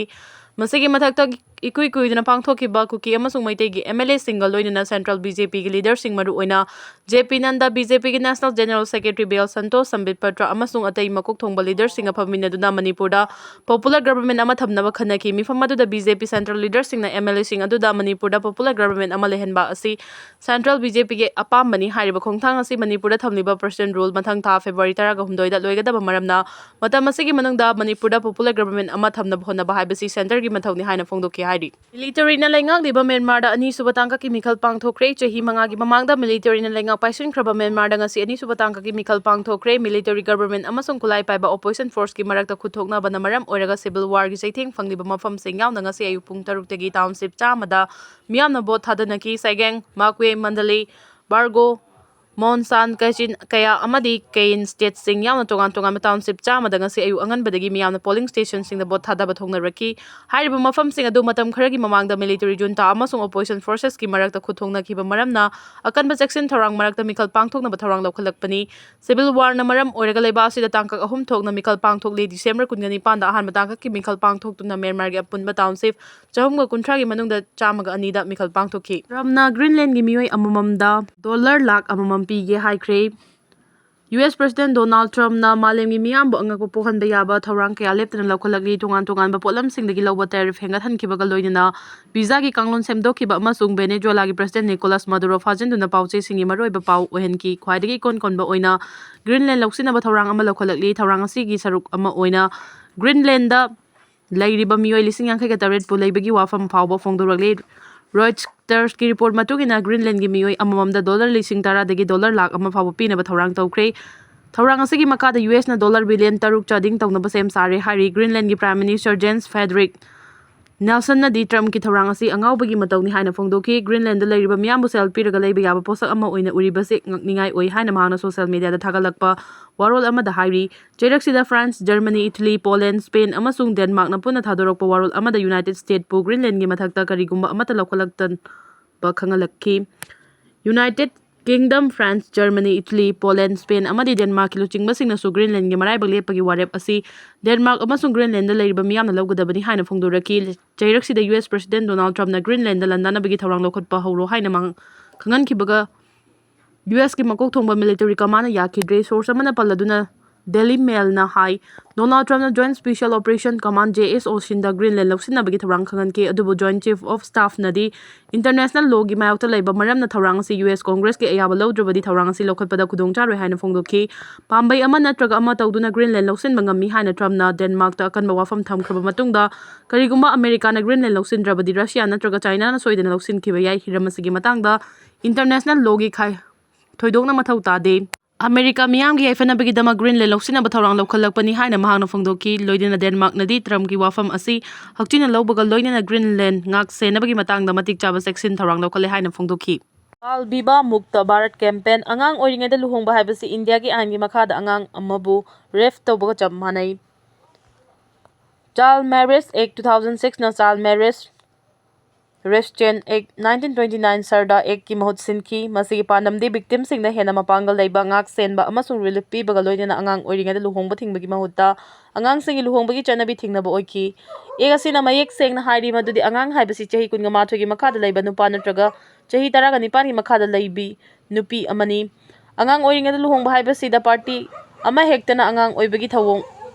ꯃꯁꯤꯒꯤ ꯃꯊꯛꯇ, ꯏꯀꯨꯏ ꯀꯨꯏꯗꯅ ꯄꯥꯡꯊꯣꯛꯈꯤꯕ ꯀꯨꯀꯤ ꯑꯃꯁꯨꯡ ꯃꯩꯇꯩꯒꯤ ꯑꯦꯝ ꯑꯦꯜ ꯑꯦꯁꯤꯡꯒ ꯂꯣꯏꯅꯅ ꯁꯦꯟꯇ꯭ꯔꯦꯜ ꯕꯤ ꯖꯦ ꯄꯤꯒꯤ ꯂꯤꯗꯔꯁꯤꯡ, ꯃꯔꯨꯑꯣꯏꯅ J P Nadda, B J ꯄꯤꯒꯤ national general secretary B L Santosh, Sambit Patra ꯑꯃꯁꯨꯡ ꯑꯇꯩ ꯃꯀꯣꯛ ꯊꯣꯡꯕ ꯂꯤꯗꯔꯁꯤꯡꯒ ꯐꯝꯃꯤꯟꯅꯗꯨꯅ ꯃꯅꯤꯄꯨꯔꯗ ꯄꯣꯄꯨꯂꯔ ꯒꯕꯔꯟꯃꯦꯟ ꯑꯃ ꯊꯝꯅꯕ ꯈꯟꯅꯈꯤ꯫ ꯃꯤꯐꯝ ꯑꯗꯨꯗ ꯕꯤ ꯖꯦ ꯄꯤ ꯁꯦꯟꯇ꯭ꯔꯦꯜ ꯂꯤꯗꯔꯁꯤꯡꯅ ꯑꯦꯝ ꯑꯦꯜ ꯑꯦꯁꯤꯡ ꯑꯗꯨꯗ ꯃꯅꯤꯄꯨꯔꯗ ꯄꯣꯄꯨꯂꯔ ꯒꯕꯔꯟꯃꯦꯟ ꯑꯃ ꯂꯩꯍꯟꯕ ꯑꯁꯤ ꯁꯦꯟꯇ꯭ꯔꯦꯜ ꯕꯤ ꯖꯦ ꯄꯤꯒꯤ ꯑꯄꯥꯝꯕꯅꯤ꯫ ꯍꯥꯏꯔꯤꯕ ꯈꯣꯡꯊꯥꯡ ꯑꯁꯤ ꯃꯅꯤꯄꯨꯔꯗ ꯊꯝꯂꯤꯕ ꯄ꯭ꯔꯁꯤꯗꯦꯟ ꯔꯨꯜ ꯃꯊꯪ ꯊꯥ ꯐꯦꯕ꯭ꯔꯨꯋꯥꯔꯤ ꯇꯔꯥꯍꯨꯝꯗꯣꯏꯗ ꯂꯣꯏꯒꯗꯕ ꯃꯔꯝꯅ, ꯃꯇꯝ ꯑꯁꯤꯒꯤ ꯃꯅꯨꯡꯗ ꯃꯅꯤꯄꯨꯔꯗ ꯄꯣꯄꯨꯂꯔ ꯒꯕꯔꯟꯃꯦꯟ ꯑꯃ ꯊꯝꯅꯕ ꯍꯣꯠꯅꯕ ꯍꯥꯏꯕꯁꯤ ꯁꯦꯟꯇꯔꯒꯤ ꯃꯊꯧꯅꯤ ꯍꯥꯏꯅ ꯐꯣꯡꯗꯣꯛꯈꯤ ꯍꯥꯏꯔꯤ꯫ ꯃꯤꯂꯤꯇꯔꯤꯅ ꯂꯩꯉꯥꯛꯂꯤꯕ ꯃ꯭ꯌꯥꯟꯃꯥꯔꯗ ꯑꯅꯤꯁꯨꯕ ꯇꯥꯡꯀꯛꯀꯤ ꯃꯤꯈꯜ ꯄꯥꯡꯊꯣꯛꯈ꯭ꯔꯦ꯫ ꯆꯍꯤ ꯃꯉꯥꯒꯤ ꯃꯃꯥꯡꯗ ꯃꯤꯂꯤꯇꯔꯤꯅ ꯂꯩꯉꯥꯛ ꯄꯥꯏꯁꯤꯟꯈ꯭ꯔꯕ ꯃ꯭ꯌꯥꯟꯃꯥꯔꯗ ꯉꯁꯤ ꯑꯅꯤꯁꯨꯕ ꯇꯥꯡꯀꯛꯀꯤ ꯃꯤꯈꯜ ꯄꯥꯡꯊꯣꯛꯈ꯭ꯔꯦ꯫ ꯃꯤꯂꯤꯇꯔꯤ ꯒꯕꯔꯟꯃꯦꯟ ꯑꯃꯁꯨꯡ ꯈꯨꯠꯂꯥꯏ ꯄꯥꯏꯕ ꯑꯣꯄꯣꯖꯤꯁꯟ ꯐꯣꯔꯁꯀꯤ ꯃꯔꯛꯇ ꯈꯨꯠꯊꯣꯛꯅꯕꯅ ꯃꯔꯝ ꯑꯣꯏꯔꯒ ꯁꯤꯚꯤꯜ ꯋꯥꯔꯒꯤ ꯆꯩꯊꯦꯡ ꯐꯪꯂꯤꯕ ꯃꯐꯝꯁꯤꯡ ꯌꯥꯎꯅ ꯉꯁꯤ ꯑꯌꯨꯛ ꯄꯨꯡ ꯇꯔꯨꯛꯇꯒꯤ ꯇꯥꯎꯟꯁꯤꯞ ꯆꯥꯝꯃꯗ ꯃꯤꯌꯥꯝꯅ ꯚꯣꯠ ꯊꯥꯗꯅꯈꯤ꯫ ꯁꯥꯏꯒꯦꯡ, ꯃꯥꯀ꯭ꯋꯦ, ꯃꯟꯗꯂꯦ, ꯕꯥꯔꯒꯣ, ꯃꯣꯟꯁꯥꯟ, ꯀꯩꯆꯤꯟ, ꯀꯌꯥ ꯑꯃꯗꯤ ꯀꯦꯌꯤꯟ ꯁ꯭ꯇꯦꯠꯁꯤꯡ ꯌꯥꯎꯅ ꯇꯣꯉꯥꯟ ꯇꯣꯉꯥꯟꯕ ꯇꯥꯎꯟꯁꯤꯞ ꯆꯥꯝꯃꯗ ꯉꯁꯤ ꯑꯌꯨꯛ ꯑꯉꯟꯕꯗꯒꯤ ꯃꯤꯌꯥꯝꯅ ꯄꯣꯂꯤꯡ ꯁ꯭ꯇꯦꯁꯟꯁꯤꯡꯗ ꯚꯣꯠ ꯊꯥꯗꯕ ꯊꯣꯛꯅꯔꯛꯈꯤ꯫ ꯍꯥꯏꯔꯤꯕ ꯃꯐꯝꯁꯤꯡ ꯑꯗꯨ ꯃꯇꯝ ꯈꯔꯒꯤ ꯃꯃꯥꯡꯗ ꯃꯤꯂꯤꯇꯔꯤ ꯖꯨꯟꯇꯥ ꯑꯃꯁꯨꯡ ꯑꯣꯄꯣꯖꯤꯁꯟ ꯐꯣꯔꯁꯦꯁꯀꯤ ꯃꯔꯛꯇ ꯈꯨꯠꯊꯣꯛꯅꯈꯤꯕ ꯃꯔꯝꯅ ꯑꯀꯟꯕ ꯆꯦꯛꯁꯤꯟ ꯊꯧꯔꯥꯡ ꯃꯔꯛꯇ ꯃꯤꯈꯜ ꯄꯥꯡꯊꯣꯛꯅꯕ ꯊꯧꯔꯥꯡ ꯂꯧꯈꯠꯂꯛꯄꯅꯤ꯫ ꯁꯤꯚꯤꯜ ꯋꯥꯔꯅ ꯃꯔꯝ ꯑꯣꯏꯔꯒ ꯂꯩꯕꯥꯛ ꯑꯁꯤꯗ ꯇꯥꯡꯀꯛ ꯑꯍꯨꯝ ꯊꯣꯛꯅ ꯃꯤꯈꯜ ꯄꯥꯡꯊꯣꯛꯂꯤ꯫ ꯗꯤꯁꯦꯝꯕꯔ ꯀꯨꯟꯒ ꯅꯤꯄꯥꯟꯗ ꯑꯍꯥꯟꯕ ꯇꯥꯡꯀꯛꯀꯤ ꯃꯤꯈꯜ ꯄꯥꯡꯊꯣꯛꯇꯨꯅ ꯃ꯭ꯌꯥꯟꯃꯥꯔꯒꯤ ꯑꯄꯨꯟꯕ ꯇꯥꯎꯟꯁꯤꯞ ꯆꯍꯨꯝꯒ ꯀꯨꯟꯊ꯭ꯔꯥꯒꯤ ꯃꯅꯨꯡꯗ ꯆꯥꯝꯃꯒ ꯑꯅꯤꯗ ꯃꯤꯈꯜ ꯄꯥꯡꯊꯣꯛꯈꯤ꯫ ꯇ꯭ꯔꯝꯞꯅ ꯒ꯭ꯔꯤꯟꯂꯦꯟꯒꯤ ꯃꯤꯑꯣꯏ ꯑꯃꯃꯝꯗ ꯗꯣꯂꯔ ꯂꯥꯈ ꯑꯃꯃꯝ ꯄꯤꯒꯦ ꯍꯥꯏꯈ꯭ꯔꯦ꯫ ꯌꯨ ꯑꯦꯁ ꯄ꯭ꯔꯁꯤꯗꯦꯟ ꯗꯣꯅꯥꯜꯗ ꯇ꯭ꯔꯝꯞꯅ ꯃꯥꯂꯦꯝꯒꯤ ꯃꯤꯌꯥꯝꯕꯨ ꯑꯉꯛꯄ ꯄꯣꯛꯍꯟꯕ ꯌꯥꯕ ꯊꯧꯔꯥꯡ ꯀꯌꯥ ꯂꯦꯞꯇꯅ ꯂꯧꯈꯠꯂꯛꯂꯤ꯫ ꯇꯣꯉꯥꯟ ꯇꯣꯉꯥꯟꯕ ꯄꯣꯠꯂꯝꯁꯤꯡꯗꯒꯤ ꯂꯧꯕ ꯇꯦꯔꯤꯐ ꯍꯦꯟꯒꯠꯍꯟꯈꯤꯕꯒ ꯂꯣꯏꯅꯅ ꯚꯤꯖꯥꯒꯤ ꯀꯥꯡꯂꯣꯟ ꯁꯦꯝꯗꯣꯛꯈꯤꯕ ꯑꯃꯁꯨꯡ ꯚꯦꯅꯦꯖꯨꯋꯦꯂꯥꯒꯤ ꯄ꯭ꯔꯁꯤꯗꯦꯟ ꯅꯤꯀꯣꯂꯥꯁ ꯃꯥꯗꯨꯔꯣ ꯐꯥꯖꯤꯟꯗꯨꯅ ꯄꯥꯎꯆꯦꯁꯤꯡꯒꯤ ꯃꯔꯨꯑꯣꯏꯕ ꯄꯥꯎ ꯑꯣꯏꯍꯟꯈꯤ꯫ ꯈ꯭ꯋꯥꯏꯗꯒꯤ ꯏꯀꯣꯟ ꯀꯣꯟꯕ ꯑꯣꯏꯅ ꯒ꯭ꯔꯤꯟꯂꯦꯟ ꯂꯧꯁꯤꯟꯅꯕ ꯊꯧꯔꯥꯡ ꯑꯃ ꯂꯧꯈꯠꯂꯛꯂꯤ꯫ ꯊꯧꯔꯥꯡ ꯑꯁꯤꯒꯤ ꯁꯔꯨꯛ ꯑꯃ ꯑꯣꯏꯅ ꯒ꯭ꯔꯤꯟꯂꯦꯟꯗ ꯂꯩꯔꯤꯕ ꯃꯤꯑꯣꯏ ꯂꯤꯁꯤꯡ ꯌꯥꯡꯈꯩꯒ ꯇꯔꯦꯠꯄꯨ ꯂꯩꯕꯒꯤ ꯋꯥꯐꯝ ꯐꯥꯎꯕ ꯐꯣꯡꯗꯣꯔꯛꯂꯤ꯫ ꯔꯣꯏꯇꯔꯁꯀꯤ ꯔꯤꯄꯣꯔꯠ ꯃꯇꯨꯡ ꯏꯟꯅ ꯒ꯭ꯔꯤꯟꯂꯦꯟꯒꯤ ꯃꯤꯑꯣꯏ ꯑꯃꯃꯝꯗ ꯗꯣꯂꯔ ꯂꯤꯁꯤꯡ ꯇꯔꯥꯗꯒꯤ ꯗꯣꯂꯔ ꯂꯥꯈ ꯑꯃ ꯐꯥꯎꯕ ꯄꯤꯅꯕ ꯊꯧꯔꯥꯡ ꯇꯧꯈ꯭ꯔꯦ꯫ ꯊꯧꯔꯥꯡ ꯑꯁꯤꯒꯤ ꯃꯈꯥꯗ ꯌꯨ ꯑꯦꯁꯅ ꯗꯣꯂꯔ ꯕꯤꯂꯤꯌꯟ ꯇꯔꯨꯛ ꯆꯥꯗꯤꯡ ꯇꯧꯅꯕ ꯁꯦꯝ ꯁꯥꯔꯦ ꯍꯥꯏꯔꯤ꯫ ꯒ꯭ꯔꯤꯟꯂꯦꯟꯒꯤ ꯄ꯭ꯔꯥꯏꯝ ꯃꯤꯅꯤꯁꯇꯔ ꯖꯦꯟꯁ ꯐꯦꯗꯔꯤꯛ ꯅꯦꯜꯁꯟꯅꯗꯤ ꯇ꯭ꯔꯝꯞꯀꯤ ꯊꯧꯔꯥꯡ ꯑꯁꯤ ꯑꯉꯥꯎꯕꯒꯤ ꯃꯇꯧꯅꯤ ꯍꯥꯏꯅ ꯐꯣꯡꯗꯣꯛꯈꯤ꯫ ꯒ꯭ꯔꯤꯟꯂꯦꯟꯗ ꯂꯩꯔꯤꯕ ꯃꯤꯌꯥꯝꯕꯨ ꯁꯦꯜ ꯄꯤꯔꯒ ꯂꯩꯕ ꯌꯥꯕ ꯄꯣꯠꯁꯛ ꯑꯃ ꯑꯣꯏꯅ ꯎꯔꯤꯕꯁꯤ ꯉꯛꯅꯤꯡꯉꯥꯏ ꯑꯣꯏ ꯍꯥꯏꯅ ꯃꯍꯥꯛꯅ ꯁꯣꯁꯤꯌꯦꯜ ꯃꯤꯗꯤꯌꯥꯗ ꯊꯥꯒꯠꯂꯛꯄ ꯋꯥꯔꯣꯜ ꯑꯃꯗ ꯍꯥꯏꯔꯤ꯫ ꯆꯩꯔꯛꯁꯤꯗ France, Germany, Italy, Poland, Spain ꯑꯃꯁꯨꯡ ꯗꯦꯟꯃꯥꯔꯛꯅ ꯄꯨꯟꯅ ꯊꯥꯗꯣꯔꯛꯄ ꯋꯥꯔꯣꯜ ꯑꯃꯗ ꯌꯨꯅꯥꯏꯇꯦꯗ ꯁ꯭ꯇꯦꯠꯄꯨ ꯒ꯭ꯔꯤꯟꯂꯦꯟꯒꯤ ꯃꯊꯛꯇ ꯀꯔꯤꯒꯨꯝꯕ ꯑꯃꯠꯇ ꯂꯧꯈꯠꯂꯛꯇꯕ ꯈꯪꯍꯜꯂꯛꯈꯤ꯫ United kingdom, France, Germany, Italy, Poland, Spain ꯑꯃꯗꯤ ꯗꯦꯟꯃꯥꯔꯛꯀꯤ ꯂꯨꯆꯤꯡꯕꯁꯤꯡꯅꯁꯨ ꯒ꯭ꯔꯤꯟꯂꯦꯟꯒꯤ ꯃꯔꯥꯏꯕꯛ ꯂꯦꯞꯄꯒꯤ ꯋꯥꯔꯦꯞ ꯑꯁꯤ ꯗꯦꯟꯃꯥꯔꯛ ꯑꯃꯁꯨꯡ ꯒ꯭ꯔꯤꯟꯂꯦꯟꯗ ꯂꯩꯔꯤꯕ ꯃꯤꯌꯥꯝꯅ ꯂꯧꯒꯗꯕꯅꯤ ꯍꯥꯏꯅ ꯐꯣꯡꯗꯣꯔꯛꯈꯤ꯫ ꯆꯩꯔꯛꯁꯤꯗ U S president Donald ꯇ꯭ꯔꯝꯞꯅ Greenland ꯂꯥꯟꯗꯥꯅꯕꯒꯤ ꯊꯧꯔꯥꯡ ꯂꯧꯈꯠꯄ ꯍꯧꯔꯣ ꯍꯥꯏꯅ ꯃꯍꯥꯛ ꯈꯪꯍꯟꯈꯤꯕꯒ ꯌꯨ ꯑꯦꯁꯀꯤ ꯃꯀꯣꯛ ꯊꯣꯡꯕ ꯃꯤꯂꯤꯇꯔꯤ ꯀꯃꯥꯟꯅ ꯌꯥꯈꯤꯗ꯭ꯔꯦ꯫ ꯁꯣꯔꯁ ꯑꯃꯅ ꯄꯜꯂꯗꯨꯅ ꯗꯦꯂꯤ ꯃꯦꯜꯅ ꯍꯥꯏ, ꯗꯣꯅꯥꯜꯗ ꯇ꯭ꯔꯝꯞꯅ joint special operation command, J S O, ꯁꯤꯟꯗ ꯒ꯭ꯔꯤꯟꯂꯦꯟ ꯂꯧꯁꯤꯟꯅꯕꯒꯤ ꯊꯧꯔꯥꯡ ꯈꯪꯍꯟꯈꯤ, ꯑꯗꯨꯕꯨ ꯖꯣꯏꯟ ꯆꯤꯐ ꯑꯣꯐ ꯁ꯭ꯇꯥꯐꯅꯗꯤ ꯏꯟꯇꯔꯅꯦꯁꯅꯦꯜ ꯂꯣꯒꯤ ꯃꯥꯌꯣꯛꯇ ꯂꯩꯕ ꯃꯔꯝꯅ ꯊꯧꯔꯥꯡ ꯑꯁꯤ ꯌꯨ ꯑꯦꯁ ꯀꯣꯡꯒ꯭ꯔꯦꯁꯀꯤ ꯑꯌꯥꯕ ꯂꯧꯗ꯭ꯔꯕꯗꯤ ꯊꯧꯔꯥꯡ ꯑꯁꯤ ꯂꯧꯈꯠꯄꯗ ꯈꯨꯗꯣꯡꯆꯥꯔꯣꯏ ꯍꯥꯏꯅ ꯐꯣꯡꯗꯣꯛꯈꯤ꯫ ꯄꯥꯝꯕꯩ ꯑꯃ ꯅꯠꯇ꯭ꯔꯒ ꯑꯃ ꯇꯧꯗꯨꯅ ꯒ꯭ꯔꯤꯟꯂꯦꯟ ꯂꯧꯁꯤꯟꯕ ꯉꯝꯃꯤ ꯍꯥꯏꯅ ꯇ꯭ꯔꯝꯞꯅ ꯗꯦꯟꯃꯥꯔꯛꯇ ꯑꯀꯟꯕ ꯋꯥꯐꯝ ꯊꯝꯈ꯭ꯔꯕ ꯃꯇꯨꯡꯗ, ꯀꯔꯤꯒꯨꯝꯕ ꯑꯃꯦꯔꯤꯀꯥꯅ ꯒ꯭ꯔꯤꯟꯂꯦꯟ ꯂꯧꯁꯤꯟꯗ꯭ꯔꯕꯗꯤ ꯔꯁꯤꯌꯥ ꯅꯠꯇ꯭ꯔꯒ ꯆꯥꯏꯅꯥꯅ ꯁꯣꯏꯗꯅ ꯂꯧꯁꯤꯟꯈꯤꯕ ꯌꯥꯏ꯫ ꯍꯤꯔꯝ ꯑꯁꯤꯒꯤ ꯃꯇꯥꯡꯗ ꯏꯟꯇꯔꯅꯦꯁꯅꯦꯜ ꯂꯣꯒꯤ ꯈꯥꯏ-, ꯊꯣꯏꯗꯣꯛꯅ ꯃꯊꯧ ꯇꯥꯗꯦ꯫ ꯑꯃꯦꯔꯤꯀꯥ ꯃꯤꯌꯥꯝꯒꯤ ꯌꯥꯏꯐꯅꯕꯒꯤꯗꯃꯛ ꯒ꯭ꯔꯤꯟꯂꯦꯟ ꯂꯧꯁꯤꯟꯅꯕ ꯊꯧꯔꯥꯡ ꯂꯧꯈꯠꯂꯛꯄꯅꯤ ꯍꯥꯏꯅ ꯃꯍꯥꯛꯅ ꯐꯣꯡꯗꯣꯛꯈꯤ꯫ ꯂꯣꯏꯅꯅ ꯗꯦꯟꯃꯥꯔꯛꯅꯗꯤ ꯇ꯭ꯔꯝꯞꯀꯤ ꯋꯥꯐꯝ ꯑꯁꯤ ꯍꯛꯆꯤꯟꯅ ꯂꯧꯕꯒ ꯂꯣꯏꯅꯅ ꯒ꯭ꯔꯤꯟꯂꯦꯟ ꯉꯥꯛ ꯁꯦꯟꯅꯕꯒꯤ ꯃꯇꯥꯡꯗ ꯃꯇꯤꯛ ꯆꯥꯕ ꯆꯦꯛꯁꯤꯟ ꯊꯧꯔꯥꯡ ꯂꯧꯈꯠꯂꯦ ꯍꯥꯏꯅ ꯐꯣꯡꯗꯣꯛꯈꯤ꯫ Bal Vivah Mukta Bharat Campaign, ꯑꯉꯥꯡ ꯑꯣꯏꯔꯤꯉꯩꯗ ꯂꯨꯍꯣꯡꯕ ꯍꯥꯏꯕꯁꯤ ꯏꯟꯗꯤꯌꯥꯒꯤ ꯑꯥꯏꯟꯒꯤ ꯃꯈꯥꯗ ꯑꯉꯥꯡ ꯑꯃꯕꯨ ꯔꯦꯞ ꯇꯧꯕꯒ ꯆꯞ ꯃꯥꯟꯅꯩ꯫ Child Marriage Act two thousand six ꯅ Child Marriage Restriction Act nineteen twenty nine, ꯁꯔꯗꯥ ꯑꯦꯛꯀꯤ ꯃꯍꯨꯠ ꯁꯤꯟꯈꯤ꯫ ꯃꯁꯤꯒꯤ ꯄꯥꯟꯗꯝꯗꯤ ꯚꯤꯛꯇꯤꯝꯁꯤꯡꯗ ꯍꯦꯟꯅ ꯃꯄꯥꯡꯒꯜ ꯂꯩꯕ, ꯉꯥꯛ ꯁꯦꯟꯕ ꯑꯃꯁꯨꯡ ꯔꯤꯂꯤꯐ ꯄꯤꯕꯒ ꯂꯣꯏꯅꯅ ꯑꯉꯥꯡ ꯑꯣꯏꯔꯤꯉꯩꯗ ꯂꯨꯍꯣꯡꯕ ꯊꯤꯡꯕꯒꯤ ꯃꯍꯨꯠꯇ ꯑꯉꯥꯡꯁꯤꯡꯒꯤ ꯂꯨꯍꯣꯡꯕꯒꯤ ꯆꯠꯅꯕꯤ ꯊꯤꯡꯅꯕ ꯑꯣꯏꯈꯤ꯫ ꯑꯦꯛ ꯑꯁꯤꯅ ꯃꯌꯦꯛ ꯁꯦꯡꯅ ꯍꯥꯏꯔꯤ ꯃꯗꯨꯗꯤ ꯑꯉꯥꯡ ꯍꯥꯏꯕꯁꯤ ꯆꯍꯤ ꯀꯨꯟꯒ ꯃꯥꯊꯣꯏꯒꯤ ꯃꯈꯥꯗ ꯂꯩꯕ ꯅꯨꯄꯥ ꯅꯠꯇ꯭ꯔꯒ ꯆꯍꯤ ꯇꯔꯥꯒ ꯅꯤꯄꯥꯟꯒꯤ ꯃꯈꯥꯗ ꯂꯩꯕꯤ ꯅꯨꯄꯤ ꯑꯃꯅꯤ꯫ ꯑꯉꯥꯡ ꯑꯣꯏꯔꯤꯉꯩꯗ ꯂꯨꯍꯣꯡꯕ ꯍꯥꯏꯕꯁꯤꯗ ꯄꯥꯔꯇꯤ ꯑꯃꯍꯦꯛꯇꯅ ꯑꯉꯥꯡ ꯑꯣꯏꯕꯒꯤ ꯊꯧꯑꯣꯡ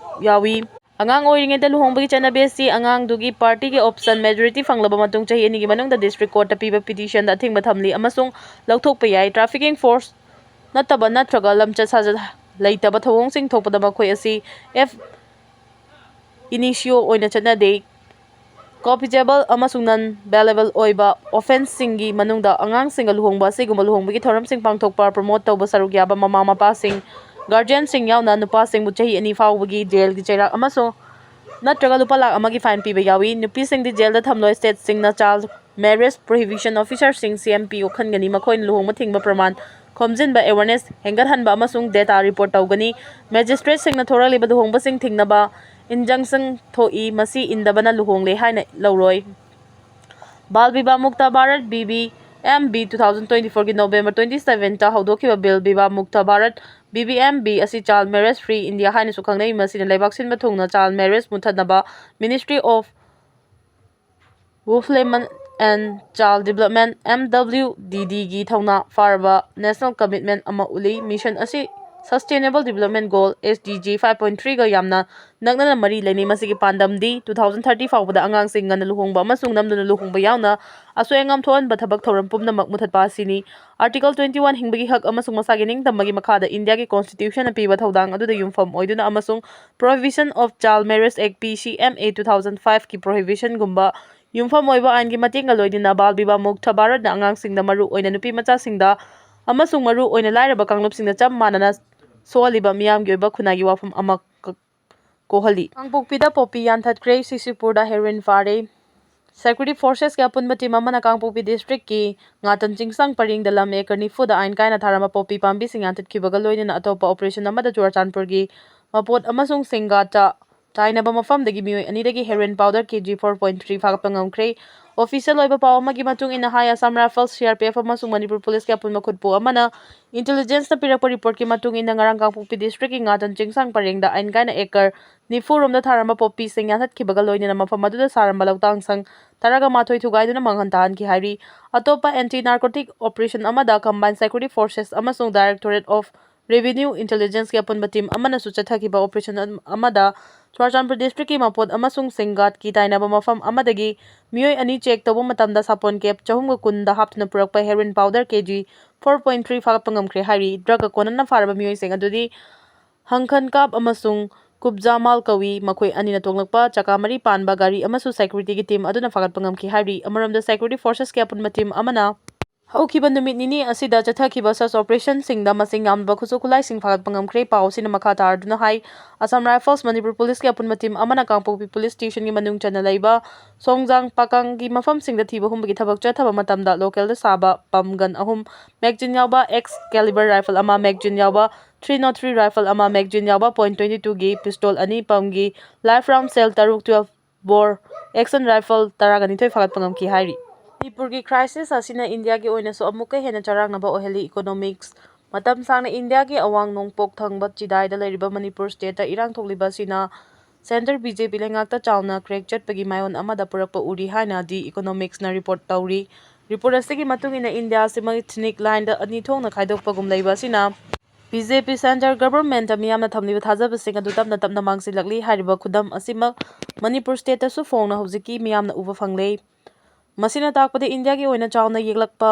ꯌꯥꯎꯏ꯫ ꯑꯉꯥꯡ ꯑꯣꯏꯔꯤꯉꯩꯗ ꯂꯨꯍꯣꯡꯕꯒꯤ ꯆꯠꯅꯕꯤ ꯑꯁꯤ ꯑꯉꯥꯡꯗꯨꯒꯤ ꯄꯥꯔꯇꯤꯒꯤ ꯑꯣꯞꯁꯟ ꯃꯦꯖꯣꯔꯤꯇꯤ ꯐꯪꯂꯕ ꯃꯇꯨꯡ ꯆꯍꯤ ꯑꯅꯤꯒꯤ ꯃꯅꯨꯡꯗ ꯗꯤꯁꯇ꯭ꯔꯤꯛ ꯀꯣꯔꯠꯇ ꯄꯤꯕ ꯄꯤꯇꯤꯁꯟꯗ ꯑꯊꯤꯡꯕ ꯊꯝꯂꯤ ꯑꯃꯁꯨꯡ ꯂꯧꯊꯣꯛꯄ ꯌꯥꯏ꯫ ꯇ꯭ꯔꯥꯐꯤꯀꯤꯡ ꯐꯣꯔꯁ ꯅꯠꯇꯕ ꯅꯠꯇ꯭ꯔꯒ ꯂꯝꯆꯠ ꯁꯥꯖꯠ ꯂꯩꯇꯕ ꯊꯧꯑꯣꯡꯁꯤꯡ ꯊꯣꯛꯄꯗ ꯃꯈꯣꯏ ꯑꯁꯤ ꯑꯦꯐ ꯏꯅꯤꯁꯤꯌꯣ ꯑꯣꯏꯅ ꯆꯠꯅꯗꯦ꯫ ꯀꯣꯄꯤꯖꯦꯕꯜ ꯑꯃꯁꯨꯡ ꯅꯟ ꯕꯦꯂꯦꯕꯜ ꯑꯣꯏꯕ ꯑꯣꯐꯦꯟꯁꯁꯤꯡꯒꯤ ꯃꯅꯨꯡꯗ ꯑꯉꯥꯡꯁꯤꯡꯒ ꯂꯨꯍꯣꯡꯕ ꯑꯁꯤꯒꯨꯝꯕ ꯂꯨꯍꯣꯡꯕꯒꯤ ꯊꯧꯔꯝꯁꯤꯡ ꯄꯥꯡꯊꯣꯛꯄ ꯄ꯭ꯔꯃꯣꯠ ꯇꯧꯕ ꯁꯔꯨꯛ ꯌꯥꯕ ꯃꯃꯥ ꯃꯄꯥꯁꯤꯡ, ꯒꯥꯔꯖꯤꯌꯟꯁꯤꯡ ꯌꯥꯎꯅ ꯅꯨꯄꯥꯁꯤꯡꯕꯨ ꯆꯍꯤ ꯑꯅꯤ ꯐꯥꯎꯕꯒꯤ ꯖꯦꯜꯒꯤ ꯆꯩꯔꯥꯛ ꯑꯃꯁꯨꯡ ꯅꯠꯇ꯭ꯔꯒ ꯂꯨꯄꯥ ꯂꯥꯈ ꯑꯃꯒꯤ ꯐꯥꯏꯟ ꯄꯤꯕ ꯌꯥꯎꯏ꯫ ꯅꯨꯄꯤꯁꯤꯡꯗꯤ ꯖꯦꯜꯗ ꯊꯝꯂꯣꯏ꯫ ꯁ꯭ꯇꯦꯠꯁꯤꯡꯅ ꯆꯥꯏꯜ ꯃꯦꯔꯤꯌꯦꯖ ꯄ꯭ꯔꯣꯍꯤꯕꯤꯁꯟ ꯑꯣꯐꯤꯁꯥꯔꯁꯤꯡ, ꯁꯤ ꯑꯦꯝ ꯄꯤ, ꯈꯟꯒꯅꯤ꯫ ꯃꯈꯣꯏꯅ ꯂꯨꯍꯣꯡꯕ ꯊꯤꯡꯕ ꯄ꯭ꯔꯃꯥꯟ ꯈꯣꯝꯖꯤꯟꯕ, ꯑꯦꯋꯦꯔꯅꯦꯁ ꯍꯦꯟꯒꯠꯍꯟꯕ ꯑꯃꯁꯨꯡ ꯗꯦꯇꯥ ꯔꯤꯄꯣꯔꯠ ꯇꯧꯒꯅꯤ꯫ ꯃꯦꯖꯤꯁꯇ꯭ꯔꯦꯠꯁꯤꯡꯅ ꯊꯣꯔꯛꯂꯤꯕ ꯂꯨꯍꯣꯡꯕꯁꯤꯡ ꯊꯤꯡꯅꯕ ꯏꯟꯖꯪꯁꯟ ꯊꯣꯛꯏ, ꯃꯁꯤ ꯏꯟꯗꯕꯅ ꯂꯨꯍꯣꯡꯂꯦ ꯍꯥꯏꯅ ꯂꯧꯔꯣꯏ꯫ Bal Vivah Mukt Bharat, B B M B, two thousand twenty fourꯒꯤ November twenty sevenꯇ ꯍꯧꯗꯣꯛꯈꯤꯕ Bal Vivah Mukt Bharat, B B M B, ꯑꯁꯤ ꯆꯥꯏꯜ ꯃꯦꯔꯤꯌꯦꯖ ꯐ꯭ꯔꯤ ꯏꯟꯗꯤꯌꯥ ꯍꯥꯏꯅꯁꯨ ꯈꯪꯅꯩ꯫ ꯃꯁꯤꯅ ꯂꯩꯕꯥꯛ ꯁꯤꯟꯕ ꯊꯨꯡꯅ ꯆꯥꯏꯜ ꯃꯦꯔꯤꯌꯦꯖ ꯃꯨꯊꯠꯅꯕ Ministry of Women and Child Development, M W D D ꯒꯤ ꯊꯧꯅꯥ ꯐꯥꯔꯕ ꯅꯦꯁꯅꯦꯜ ꯀꯃꯤꯠꯃꯦꯟ ꯑꯃ ꯎꯠꯂꯤ꯫ ꯃꯤꯁꯟ ꯑꯁꯤ Sustainable Development Goal, S D G five point threeꯒ ꯌꯥꯝꯅ ꯅꯛꯅꯅ ꯃꯔꯤ ꯂꯩꯅꯩ꯫ ꯃꯁꯤꯒꯤ ꯄꯥꯟꯗꯝꯗꯤ two thousand thirty ꯐꯥꯎꯕꯗ ꯑꯉꯥꯡꯁꯤꯡ ꯉꯟꯅ ꯂꯨꯍꯣꯡꯕ ꯑꯃꯁꯨꯡ ꯅꯝꯗꯨꯅ ꯂꯨꯍꯣꯡꯕ ꯌꯥꯎꯅ ꯑꯁꯣꯏ ꯑꯉꯥꯝ ꯊꯣꯛꯍꯟꯕ ꯊꯕꯛ ꯊꯧꯔꯝ ꯄꯨꯝꯅꯃꯛ ꯃꯨꯊꯠꯄ ꯑꯁꯤꯅꯤ꯫ Article twenty one, ꯍꯤꯡꯕꯒꯤ ꯍꯛ ꯑꯃꯁꯨꯡ ꯃꯁꯥꯒꯤ ꯅꯤꯡꯇꯝꯕꯒꯤ ꯃꯈꯥꯗ ꯏꯟꯗꯤꯌꯥꯒꯤ ꯀꯣꯟꯁꯇꯤꯇ꯭ꯌꯨꯁꯟꯅ ꯄꯤꯕ ꯊꯧꯗꯥꯡ ꯑꯗꯨꯗ ꯌꯨꯝꯐꯝ ꯑꯣꯏꯗꯨꯅ ꯑꯃꯁꯨꯡ Prohibition of Child Marriage Act, P C M A, two thousand fiveꯀꯤ ꯄ꯭ꯔꯣꯍꯤꯕꯤꯁꯟꯒꯨꯝꯕ ꯌꯨꯝꯐꯝ ꯑꯣꯏꯕ ꯑꯥꯏꯟꯒꯤ ꯃꯇꯦꯡꯒ ꯂꯣꯏꯅꯅ ꯕꯥꯜ ꯕꯤꯕꯥ ꯃꯨꯛꯇ ꯚꯥꯔꯠꯅ ꯑꯉꯥꯡꯁꯤꯡꯗ, ꯃꯔꯨ ꯑꯣꯏꯅ ꯅꯨꯄꯤ ꯃꯆꯥꯁꯤꯡꯗ ꯑꯃꯁꯨꯡ ꯃꯔꯨ ꯑꯣꯏꯅ ꯂꯥꯏꯔꯕ ꯀꯥꯡꯂꯨꯞꯁꯤꯡꯗ ꯆꯞ ꯃꯥꯟꯅꯅ ꯁꯣꯛꯍꯜꯂꯤꯕ ꯃꯤꯌꯥꯝꯒꯤ ꯑꯣꯏꯕ ꯈꯨꯟꯅꯥꯏꯒꯤ ꯋꯥꯐꯝ ꯑꯃ ꯀ-, ꯀꯣꯛꯍꯜꯂꯤ꯫ ꯀꯥꯡꯄꯣꯛꯄꯤꯗ ꯄꯣꯄꯤ ꯌꯥꯟꯊꯠꯈ꯭ꯔꯦ, ꯁꯤꯁꯤꯄꯨꯔꯗ ꯍꯦꯔꯣꯏꯟ ꯐꯥꯔꯦ꯫ Security Forcesꯀꯤ ꯑꯄꯨꯟꯕ team ꯑꯃꯅ ꯀꯥꯡꯄꯣꯛꯄꯤ districtꯀꯤ ꯉꯥꯇꯟ ꯆꯤꯡꯁꯥꯡ ꯄꯔꯦꯡꯗ ꯂꯝ acre ꯅꯤꯐꯨꯗ ꯑꯥꯏꯟ ꯀꯥꯏꯅ ꯊꯥꯔꯝꯕ ꯄꯣꯄꯤ ꯄꯥꯝꯕꯤꯁꯤꯡ ꯌꯥꯟꯊꯠꯈꯤꯕꯒ ꯂꯣꯏꯅꯅ ꯑꯇꯣꯞꯄ operation ꯑꯃꯗ ꯆꯨꯔꯆꯥꯟꯄꯨꯔꯒꯤ ꯃꯄꯣꯠ ꯑꯃꯁꯨꯡ ꯁꯤꯡꯒꯥꯠꯇ ꯇꯥꯏꯅꯕ ꯃꯐꯝꯗꯒꯤ ꯃꯤꯑꯣꯏ ꯑꯅꯤꯗꯒꯤ heroin powder K G four point three ꯐꯥꯒꯠꯄ ꯉꯝꯈ꯭ꯔꯦ꯫ Official ꯑꯣꯏꯕ ꯄꯥꯎ ꯑꯃꯒꯤ ꯃꯇꯨꯡ ꯏꯟꯅ ꯍꯥꯏ, Assam Rifles, C R P F ꯑꯃꯁꯨꯡ ꯃꯅꯤꯄꯨꯔ ꯄꯨꯂꯤꯁꯀꯤ ꯑꯄꯨꯟꯕ ꯈꯨꯠꯄꯨ ꯑꯃꯅ intelligenceꯅ ꯄꯤꯔꯛꯄ reportꯀꯤ ꯃꯇꯨꯡ ꯏꯟꯅ ꯉꯔꯥꯡ ꯀꯥꯡꯄꯣꯛꯄꯤ districtꯀꯤ ꯉꯥꯇꯟ ꯆꯤꯡꯁꯥꯡ ꯄꯔꯦꯡꯗ ꯑꯥꯏꯟ ꯀꯥꯏꯅ acre ꯅꯤꯐꯨ ꯔꯣꯝꯗ ꯊꯥꯔꯝꯕ ꯄꯣꯄꯤꯁꯤꯡ ꯌꯥꯟꯊꯠꯈꯤꯕꯒ ꯂꯣꯏꯅꯅ ꯃꯐꯝ ꯑꯗꯨꯗ ꯁꯥꯔꯝꯕ ꯂꯧꯇꯥꯡꯁꯪ ꯇꯔꯥꯒ ꯃꯥꯊꯣꯏ ꯊꯨꯒꯥꯏꯗꯨꯅ ꯃꯥꯡꯍꯟ ꯇꯥꯍꯟꯈꯤ ꯍꯥꯏꯔꯤ꯫ ꯑꯇꯣꯞꯄ anti narcotic operation ꯑꯃꯗ Combined Security Forces ꯑꯃꯁꯨꯡ Directorate of Revenue Intelligenceꯀꯤ ꯑꯄꯨꯟꯕ team ꯑꯃꯅꯁꯨ ꯆꯠꯊꯈꯤꯕ operation ꯑꯃꯗ ꯆꯨꯔꯆꯥꯟꯄꯨꯔ districtꯀꯤ ꯃꯄꯣꯠ ꯑꯃꯁꯨꯡ ꯁꯤꯡꯒꯥꯠꯀꯤ ꯇꯥꯏꯅꯕ ꯃꯐꯝ ꯑꯃꯗꯒꯤ ꯃꯤꯑꯣꯏ ꯑꯅꯤ check ꯇꯧꯕ ꯃꯇꯝꯗ ꯁꯥꯄꯣꯟ cap ꯆꯍꯨꯝꯒ ꯀꯨꯟꯗ ꯍꯥꯞꯇꯨꯅ ꯄꯨꯔꯛꯄ heroin powder K G four point three ꯐꯥꯒꯠꯄ ꯉꯝꯈ꯭ꯔꯦ ꯍꯥꯏꯔꯤ꯫ Drugꯀ ꯀꯣꯟꯅꯅ ꯐꯥꯔꯕ ꯃꯤꯑꯣꯏꯁꯤꯡ ꯑꯗꯨꯗꯤ ꯍꯪꯈꯟ ꯀꯥꯞ ꯑꯃꯁꯨꯡ ꯀꯨꯞꯖꯥ ꯃꯥꯜ ꯀꯧꯏ꯫ ꯃꯈꯣꯏ ꯑꯅꯤꯅ ꯇꯣꯡꯂꯛꯄ ꯆꯀꯥ ꯃꯔꯤ ꯄꯥꯟꯕ ꯒꯥꯔꯤ ꯑꯃꯁꯨ securityꯒꯤ team ꯑꯗꯨꯅ ꯐꯥꯒꯠꯄ ꯉꯝꯈꯤ ꯍꯥꯏꯔꯤ꯫ ꯑꯃꯔꯣꯝꯗ Security Forcesꯀꯤ ꯑꯄꯨꯟꯕ team ꯑꯃꯅ ꯍꯧꯈꯤꯕ ꯅꯨꯃꯤꯠ ꯅꯤꯅꯤ ꯑꯁꯤꯗ ꯆꯠꯊꯈꯤꯕ search operationꯁꯤꯡꯗ ꯃꯁꯤꯡ ꯌꯥꯝꯂꯕ ꯈꯨꯠꯁꯨ ꯈꯨꯠꯂꯥꯏꯁꯤꯡ ꯐꯥꯒꯠꯄ ꯉꯝꯈ꯭ꯔꯦ꯫ ꯄꯥꯎ ꯑꯁꯤꯅ ꯃꯈꯥ ꯇꯥꯔꯗꯨꯅ ꯍꯥꯏ, Assam Rifles, ꯃꯅꯤꯄꯨꯔ ꯄꯨꯂꯤꯁꯀꯤ ꯑꯄꯨꯟꯕ team ꯑꯃꯅ ꯀꯥꯡꯄꯣꯛꯄꯤ police stationꯒꯤ ꯃꯅꯨꯡ ꯆꯟꯅ ꯂꯩꯕ ꯁꯣꯡꯖꯥꯡ ꯄꯥꯀꯥꯡꯒꯤ ꯃꯐꯝꯁꯤꯡꯗ ꯊꯤꯕ ꯍꯨꯝꯕꯒꯤ ꯊꯕꯛ ꯆꯠꯊꯕ ꯃꯇꯝꯗ localꯗ ꯁꯥꯕ pump gun ꯑꯍꯨꯝ, magazine ꯌꯥꯎꯕ X caliber rifle ꯑꯃ, magazine ꯌꯥꯎꯕ three nought three rifle ꯑꯃ, magazine ꯌꯥꯎꯕ point twenty twoꯒꯤ pistol ꯑꯅꯤ, pumpꯒꯤ live round shell ꯇꯔꯨꯛ, twelve bore action rifle ꯇꯔꯥꯒ ꯅꯤꯊꯣꯏ ꯐꯥꯒꯠꯄ ꯉꯝꯈꯤ ꯍꯥꯏꯔꯤ꯫ ꯃꯅꯤꯄꯨꯔꯒꯤ crisis ꯑꯁꯤꯅ ꯏꯟꯗꯤꯌꯥꯒꯤ ꯑꯣꯏꯅꯁꯨ ꯑꯃꯨꯛꯀ ꯍꯦꯟꯅ ꯆꯔꯥꯡꯅꯕ ꯑꯣꯏꯍꯜꯂꯤ꯫ Economics꯫ ꯃꯇꯝ ꯁꯥꯡꯅ ꯏꯟꯗꯤꯌꯥꯒꯤ ꯑꯋꯥꯡ ꯅꯣꯡꯄꯣꯛ ꯊꯪꯕ ꯆꯤꯗꯥꯏꯗ ꯂꯩꯔꯤꯕ ꯃꯅꯤꯄꯨꯔ stateꯇ ꯏꯔꯥꯡ ꯊꯣꯛꯂꯤꯕ ꯑꯁꯤꯅ centre BJP ꯂꯩꯉꯥꯛꯇ ꯆꯥꯎꯅ crack ꯆꯠꯄꯒꯤ ꯃꯥꯏꯑꯣꯟ ꯑꯃꯗ ꯄꯨꯔꯛꯄ ꯎꯔꯤ ꯍꯥꯏꯅ The Economicꯅ report ꯇꯧꯔꯤ꯫ Report ꯑꯁꯤꯒꯤ ꯃꯇꯨꯡ ꯏꯟꯅ ꯏꯟꯗꯤꯌꯥ ꯑꯁꯤ ethnic lineꯗ ꯑꯅꯤ ꯊꯣꯛꯅ ꯈꯥꯏꯗꯣꯛꯄꯒꯨꯝ ꯂꯩꯕ ꯑꯁꯤꯅ BJP centre governmentꯇ ꯃꯤꯌꯥꯝꯅ ꯊꯝꯂꯤꯕ ꯊꯥꯖꯕꯁꯤꯡ ꯑꯗꯨ ꯇꯞꯅ ꯇꯞꯅ ꯃꯥꯡꯁꯤꯜꯂꯛꯂꯤ꯫ ꯍꯥꯏꯔꯤꯕ ꯈꯨꯗꯝ ꯑꯁꯤꯃꯛ ꯃꯅꯤꯄꯨꯔ stateꯇꯁꯨ ꯐꯣꯡꯅ ꯍꯧꯖꯤꯛꯀꯤ ꯃꯤꯌꯥꯝꯅ ꯎꯕ ꯐꯪꯂꯦ꯫ ꯃꯁꯤꯅ ꯇꯥꯛꯄꯗꯤ ꯏꯟꯗꯤꯌꯥꯒꯤ ꯑꯣꯏꯅ ꯆꯥꯎꯅ ꯌꯦꯛꯂꯛꯄ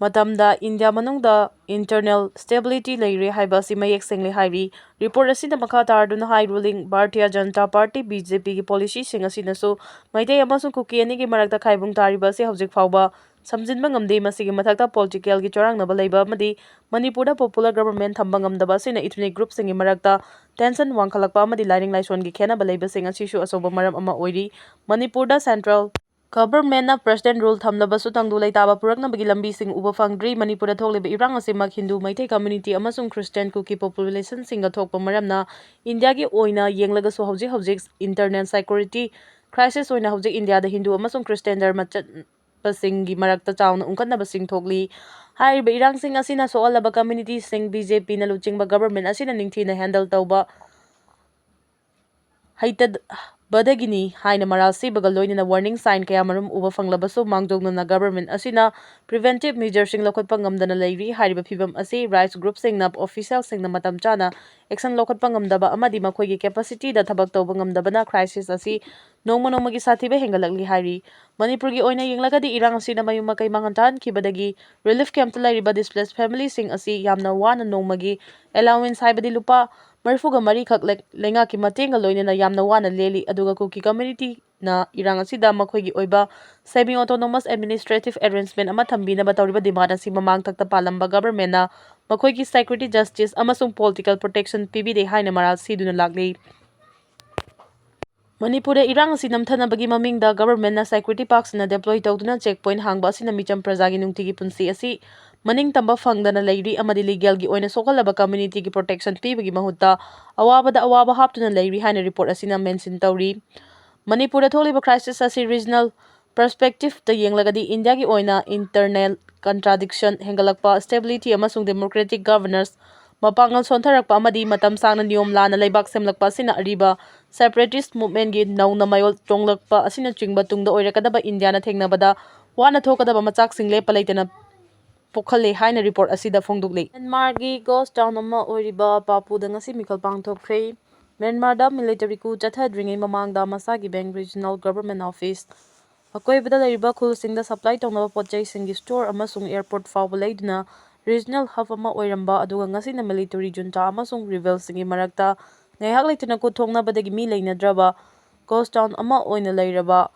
ꯃꯇꯝꯗ ꯏꯟꯗꯤꯌꯥ ꯃꯅꯨꯡꯗ internal stability ꯂꯩꯔꯦ ꯍꯥꯏꯕ ꯑꯁꯤ ꯃꯌꯦꯛ ꯁꯦꯡꯂꯦ ꯍꯥꯏꯔꯤ꯫ Report ꯑꯁꯤꯅ ꯃꯈꯥ ꯇꯥꯔꯗꯨꯅ ꯍꯥꯏ, ruling Bharatiya Janata Party, BJPꯒꯤ policyꯁꯤꯡ ꯑꯁꯤꯅꯁꯨ ꯃꯩꯇꯩ ꯑꯃꯁꯨꯡ ꯀꯨꯀꯤ ꯑꯅꯤꯒꯤ ꯃꯔꯛꯇ ꯈꯥꯏꯕꯨꯡ ꯇꯥꯔꯤꯕ ꯑꯁꯤ ꯍꯧꯖꯤꯛ ꯐꯥꯎꯕ ꯁꯝꯖꯤꯟꯕ ꯉꯝꯗꯦ꯫ ꯃꯁꯤꯒꯤ ꯃꯊꯛꯇ politicalꯒꯤ ꯆꯔꯥꯡꯅꯕ ꯂꯩꯕ ꯑꯃꯗꯤ ꯃꯅꯤꯄꯨꯔꯗ popular government ꯊꯝꯕ ꯉꯝꯗꯕ ꯑꯁꯤꯅ ethnic groupꯁꯤꯡꯒꯤ ꯃꯔꯛꯇ tension ꯋꯥꯡꯈꯠꯂꯛꯄ ꯑꯃꯗꯤ ꯂꯥꯏꯅꯤꯡ ꯂꯥꯏꯁꯣꯟꯒꯤ ꯈꯦꯟꯅꯕ ꯂꯩꯕꯁꯤꯡ ꯑꯁꯤꯁꯨ ꯑꯆꯧꯕ ꯃꯔꯝ ꯑꯃ ꯑꯣꯏꯔꯤ꯫ ꯃꯅꯤꯄꯨꯔꯗ central Governmentꯅ President Rule ꯊꯝꯂꯕꯁꯨ ꯇꯪꯗꯨ ꯂꯩꯇꯥꯕ ꯄꯨꯔꯛꯅꯕꯒꯤ ꯂꯝꯕꯤꯁꯤꯡ ꯎꯕ ꯐꯪꯗ꯭ꯔꯤ꯫ ꯃꯅꯤꯄꯨꯔꯗ ꯊꯣꯛꯂꯤꯕ ꯏꯔꯥꯡ ꯑꯁꯤꯃꯛ ꯍꯤꯟꯗꯨ, ꯃꯩꯇꯩ community ꯑꯃꯁꯨꯡ Christian, ꯀꯨꯀꯤ populationꯁꯤꯡꯒ ꯊꯣꯛꯄ ꯃꯔꯝꯅ ꯏꯟꯗꯤꯌꯥꯒꯤ ꯑꯣꯏꯅ ꯌꯦꯡꯂꯒꯁꯨ ꯍꯧꯖꯤꯛ ꯍꯧꯖꯤꯛ internal security crisis ꯑꯣꯏꯅ ꯍꯧꯖꯤꯛ ꯏꯟꯗꯤꯌꯥꯗ ꯍꯤꯟꯗꯨ ꯑꯃꯁꯨꯡ Christian ꯙꯔꯃ ꯆꯠꯄꯁꯤꯡꯒꯤ ꯃꯔꯛꯇ ꯆꯥꯎꯅ ꯎꯪꯈꯠꯅꯕꯁꯤꯡ ꯊꯣꯛꯂꯤ꯫ ꯍꯥꯏꯔꯤꯕ ꯏꯔꯥꯡꯁꯤꯡ ꯑꯁꯤꯅ ꯁꯣꯛꯍꯜꯂꯕ communityꯁꯤꯡ BJPꯅ ꯂꯨꯆꯤꯡꯕ government ꯑꯁꯤꯅ ꯅꯤꯡꯊꯤꯅ handle ꯇꯧꯕ ꯍꯩꯇꯕꯗꯒꯤꯅꯤ ꯍꯥꯏꯅ ꯃꯔꯥꯜ ꯁꯤꯕꯒ ꯂꯣꯏꯅꯅ warning sign ꯀꯌꯥ ꯃꯔꯨꯝ ꯎꯕ ꯐꯪꯂꯕꯁꯨ ꯃꯥꯡꯖꯧꯅꯅ government ꯑꯁꯤꯅ preventive measureꯁꯤꯡ ꯂꯧꯈꯠꯄ ꯉꯝꯗꯅ ꯂꯩꯔꯤ꯫ ꯍꯥꯏꯔꯤꯕ ꯐꯤꯚꯝ ꯑꯁꯤ rights groupꯁꯤꯡꯅ officialꯁꯤꯡꯅ ꯃꯇꯝ ꯆꯥꯅ action ꯂꯧꯈꯠꯄ ꯉꯝꯗꯕ ꯑꯃꯗꯤ ꯃꯈꯣꯏꯒꯤ capacityꯗ ꯊꯕꯛ ꯇꯧꯕ ꯉꯝꯗꯕꯅ crisis ꯑꯁꯤ ꯅꯣꯡꯃ ꯅꯣꯡꯃꯒꯤ ꯁꯥꯊꯤꯕ ꯍꯦꯟꯒꯠꯂꯛꯂꯤ ꯍꯥꯏꯔꯤ꯫ ꯃꯅꯤꯄꯨꯔꯒꯤ ꯑꯣꯏꯅ ꯌꯦꯡꯂꯒꯗꯤ ꯏꯔꯥꯡ ꯑꯁꯤꯅ ꯃꯌꯨꯝ ꯃꯀꯩ ꯃꯥꯡꯍꯟ ꯇꯥꯍꯟꯈꯤꯕꯗꯒꯤ relief campꯇ ꯂꯩꯔꯤꯕ displaced familyꯁꯤꯡ ꯑꯁꯤ ꯌꯥꯝꯅ ꯋꯥꯅ ꯅꯣꯡꯃꯒꯤ allowance ꯍꯥꯏꯕꯗꯤ ꯂꯨꯄꯥ ꯃꯔꯤꯐꯨꯒ ꯃꯔꯤꯈꯛ ꯂꯩ-, ꯂꯩꯉꯥꯛꯀꯤ ꯃꯇꯦꯡꯒ ꯂꯣꯏꯅꯅ ꯌꯥꯝꯅ ꯋꯥꯅ ꯂꯦꯜꯂꯤ, ꯑꯗꯨꯒ ꯀꯨꯀꯤ communityꯅ ꯏꯔꯥꯡ ꯑꯁꯤꯗ ꯃꯈꯣꯏꯒꯤ ꯑꯣꯏꯕ semi autonomous administrative arrangement ꯑꯃ ꯊꯝꯕꯤꯅꯕ ꯇꯧꯔꯤꯕ demand ꯑꯁꯤ ꯃꯃꯥꯡ ꯊꯛꯇ ꯄꯥꯜꯂꯝꯕ governmentꯅ ꯃꯈꯣꯏꯒꯤ security, justice ꯑꯃꯁꯨꯡ political protection ꯄꯤꯕꯤꯗꯦ ꯍꯥꯏꯅ ꯃꯔꯥꯜ ꯁꯤꯗꯨꯅ ꯂꯥꯛꯂꯤ꯫ ꯃꯅꯤꯄꯨꯔꯗ ꯏꯔꯥꯡ ꯑꯁꯤ ꯅꯝꯊꯅꯕꯒꯤ ꯃꯃꯤꯡꯗ governmentꯅ security ꯄꯥꯛ ꯁꯟꯅ deploy ꯇꯧꯗꯨꯅ check point ꯍꯥꯡꯕ ꯑꯁꯤꯅ ꯃꯤꯆꯝ ꯄ꯭ꯔꯖꯥꯒꯤ ꯅꯨꯡꯇꯤꯒꯤ ꯄꯨꯟꯁꯤ ꯑꯁꯤ ꯃꯅꯤꯡꯇꯝꯕ ꯐꯪꯗꯅ ꯂꯩꯔꯤ ꯑꯃꯗꯤ legalꯒꯤ ꯑꯣꯏꯅ ꯁꯣꯛꯍꯜꯂꯕ communityꯒꯤ protection ꯄꯤꯕꯒꯤ ꯃꯍꯨꯠꯇ ꯑꯋꯥꯕꯗ ꯑꯋꯥꯕ ꯍꯥꯞꯇꯨꯅ ꯂꯩꯔꯤ ꯍꯥꯏꯅ report ꯑꯁꯤꯅ mention ꯇꯧꯔꯤ꯫ ꯃꯅꯤꯄꯨꯔꯗ ꯊꯣꯛꯂꯤꯕ crisis ꯑꯁꯤ regional perspectiveꯇ ꯌꯦꯡꯂꯒꯗꯤ ꯏꯟꯗꯤꯌꯥꯒꯤ ꯑꯣꯏꯅ internal contradiction ꯍꯦꯟꯒꯠꯂꯛꯄ, stability ꯑꯃꯁꯨꯡ democratic governance ꯃꯄꯥꯡꯒꯜ ꯁꯣꯟꯊꯔꯛꯄ ꯑꯃꯗꯤ ꯃꯇꯝ ꯁꯥꯡꯅ ꯅꯤꯌꯣꯝ ꯂꯥꯟꯅ ꯂꯩꯕꯥꯛ ꯁꯦꯝꯂꯛꯄ ꯑꯁꯤꯅ ꯑꯔꯤꯕ separatist movementꯀꯤ ꯅꯧꯅ ꯃꯌꯣꯜ ꯆꯣꯡꯂꯛꯄ ꯑꯁꯤꯅꯆꯤꯡꯕ ꯇꯨꯡꯗ ꯑꯣꯏꯔꯛꯀꯗꯕ ꯏꯟꯗꯤꯌꯥꯅ ꯊꯦꯡꯅꯕꯗ ꯋꯥꯅ ꯊꯣꯛꯀꯗꯕ ꯃꯆꯥꯛꯁꯤꯡ ꯂꯦꯞꯄ ꯂꯩꯇꯅ ꯄꯣꯛꯍꯜꯂꯦ ꯍꯥꯏꯅ report ꯑꯁꯤꯗ ꯐꯣꯡꯗꯣꯛꯂꯤ꯫ ꯃ꯭ꯌꯥꯟꯃꯥꯔꯒꯤ ghost town ꯑꯃ ꯑꯣꯏꯔꯤꯕ ꯄꯥꯄꯨꯗ ꯉꯁꯤ ꯃꯤꯈꯜ ꯄꯥꯡꯊꯣꯛꯈ꯭ꯔꯦ꯫ ꯃ꯭ꯌꯥꯟꯃꯥꯔꯗ military coup ꯆꯠꯊꯗ꯭ꯔꯤꯉꯩ ꯃꯃꯥꯡꯗ ꯃꯁꯥꯒꯤ bank, regional government office, ꯑꯀꯣꯏꯕꯗ ꯂꯩꯔꯤꯕ ꯈꯨꯜꯁꯤꯡꯗ supply ꯇꯧꯅꯕ ꯄꯣꯠꯆꯩꯁꯤꯡꯒꯤ store ꯑꯃꯁꯨꯡ airport ꯐꯥꯎꯕ ꯂꯩꯗꯨꯅ regional hub ꯑꯃ ꯑꯣꯏꯔꯝꯕ, ꯑꯗꯨꯒ ꯉꯁꯤꯅ military junta ꯑꯃꯁꯨꯡ rebelꯁꯤꯡꯒꯤ ꯃꯔꯛꯇ ꯉꯥꯏꯍꯥꯛ ꯂꯩꯇꯅ ꯈꯨꯠ ꯊꯣꯛꯅꯕꯗꯒꯤ ꯃꯤ ꯂꯩꯅꯗ꯭ꯔꯕ ghost town ꯑꯃ ꯑꯣꯏꯅ ꯂꯩꯔꯕ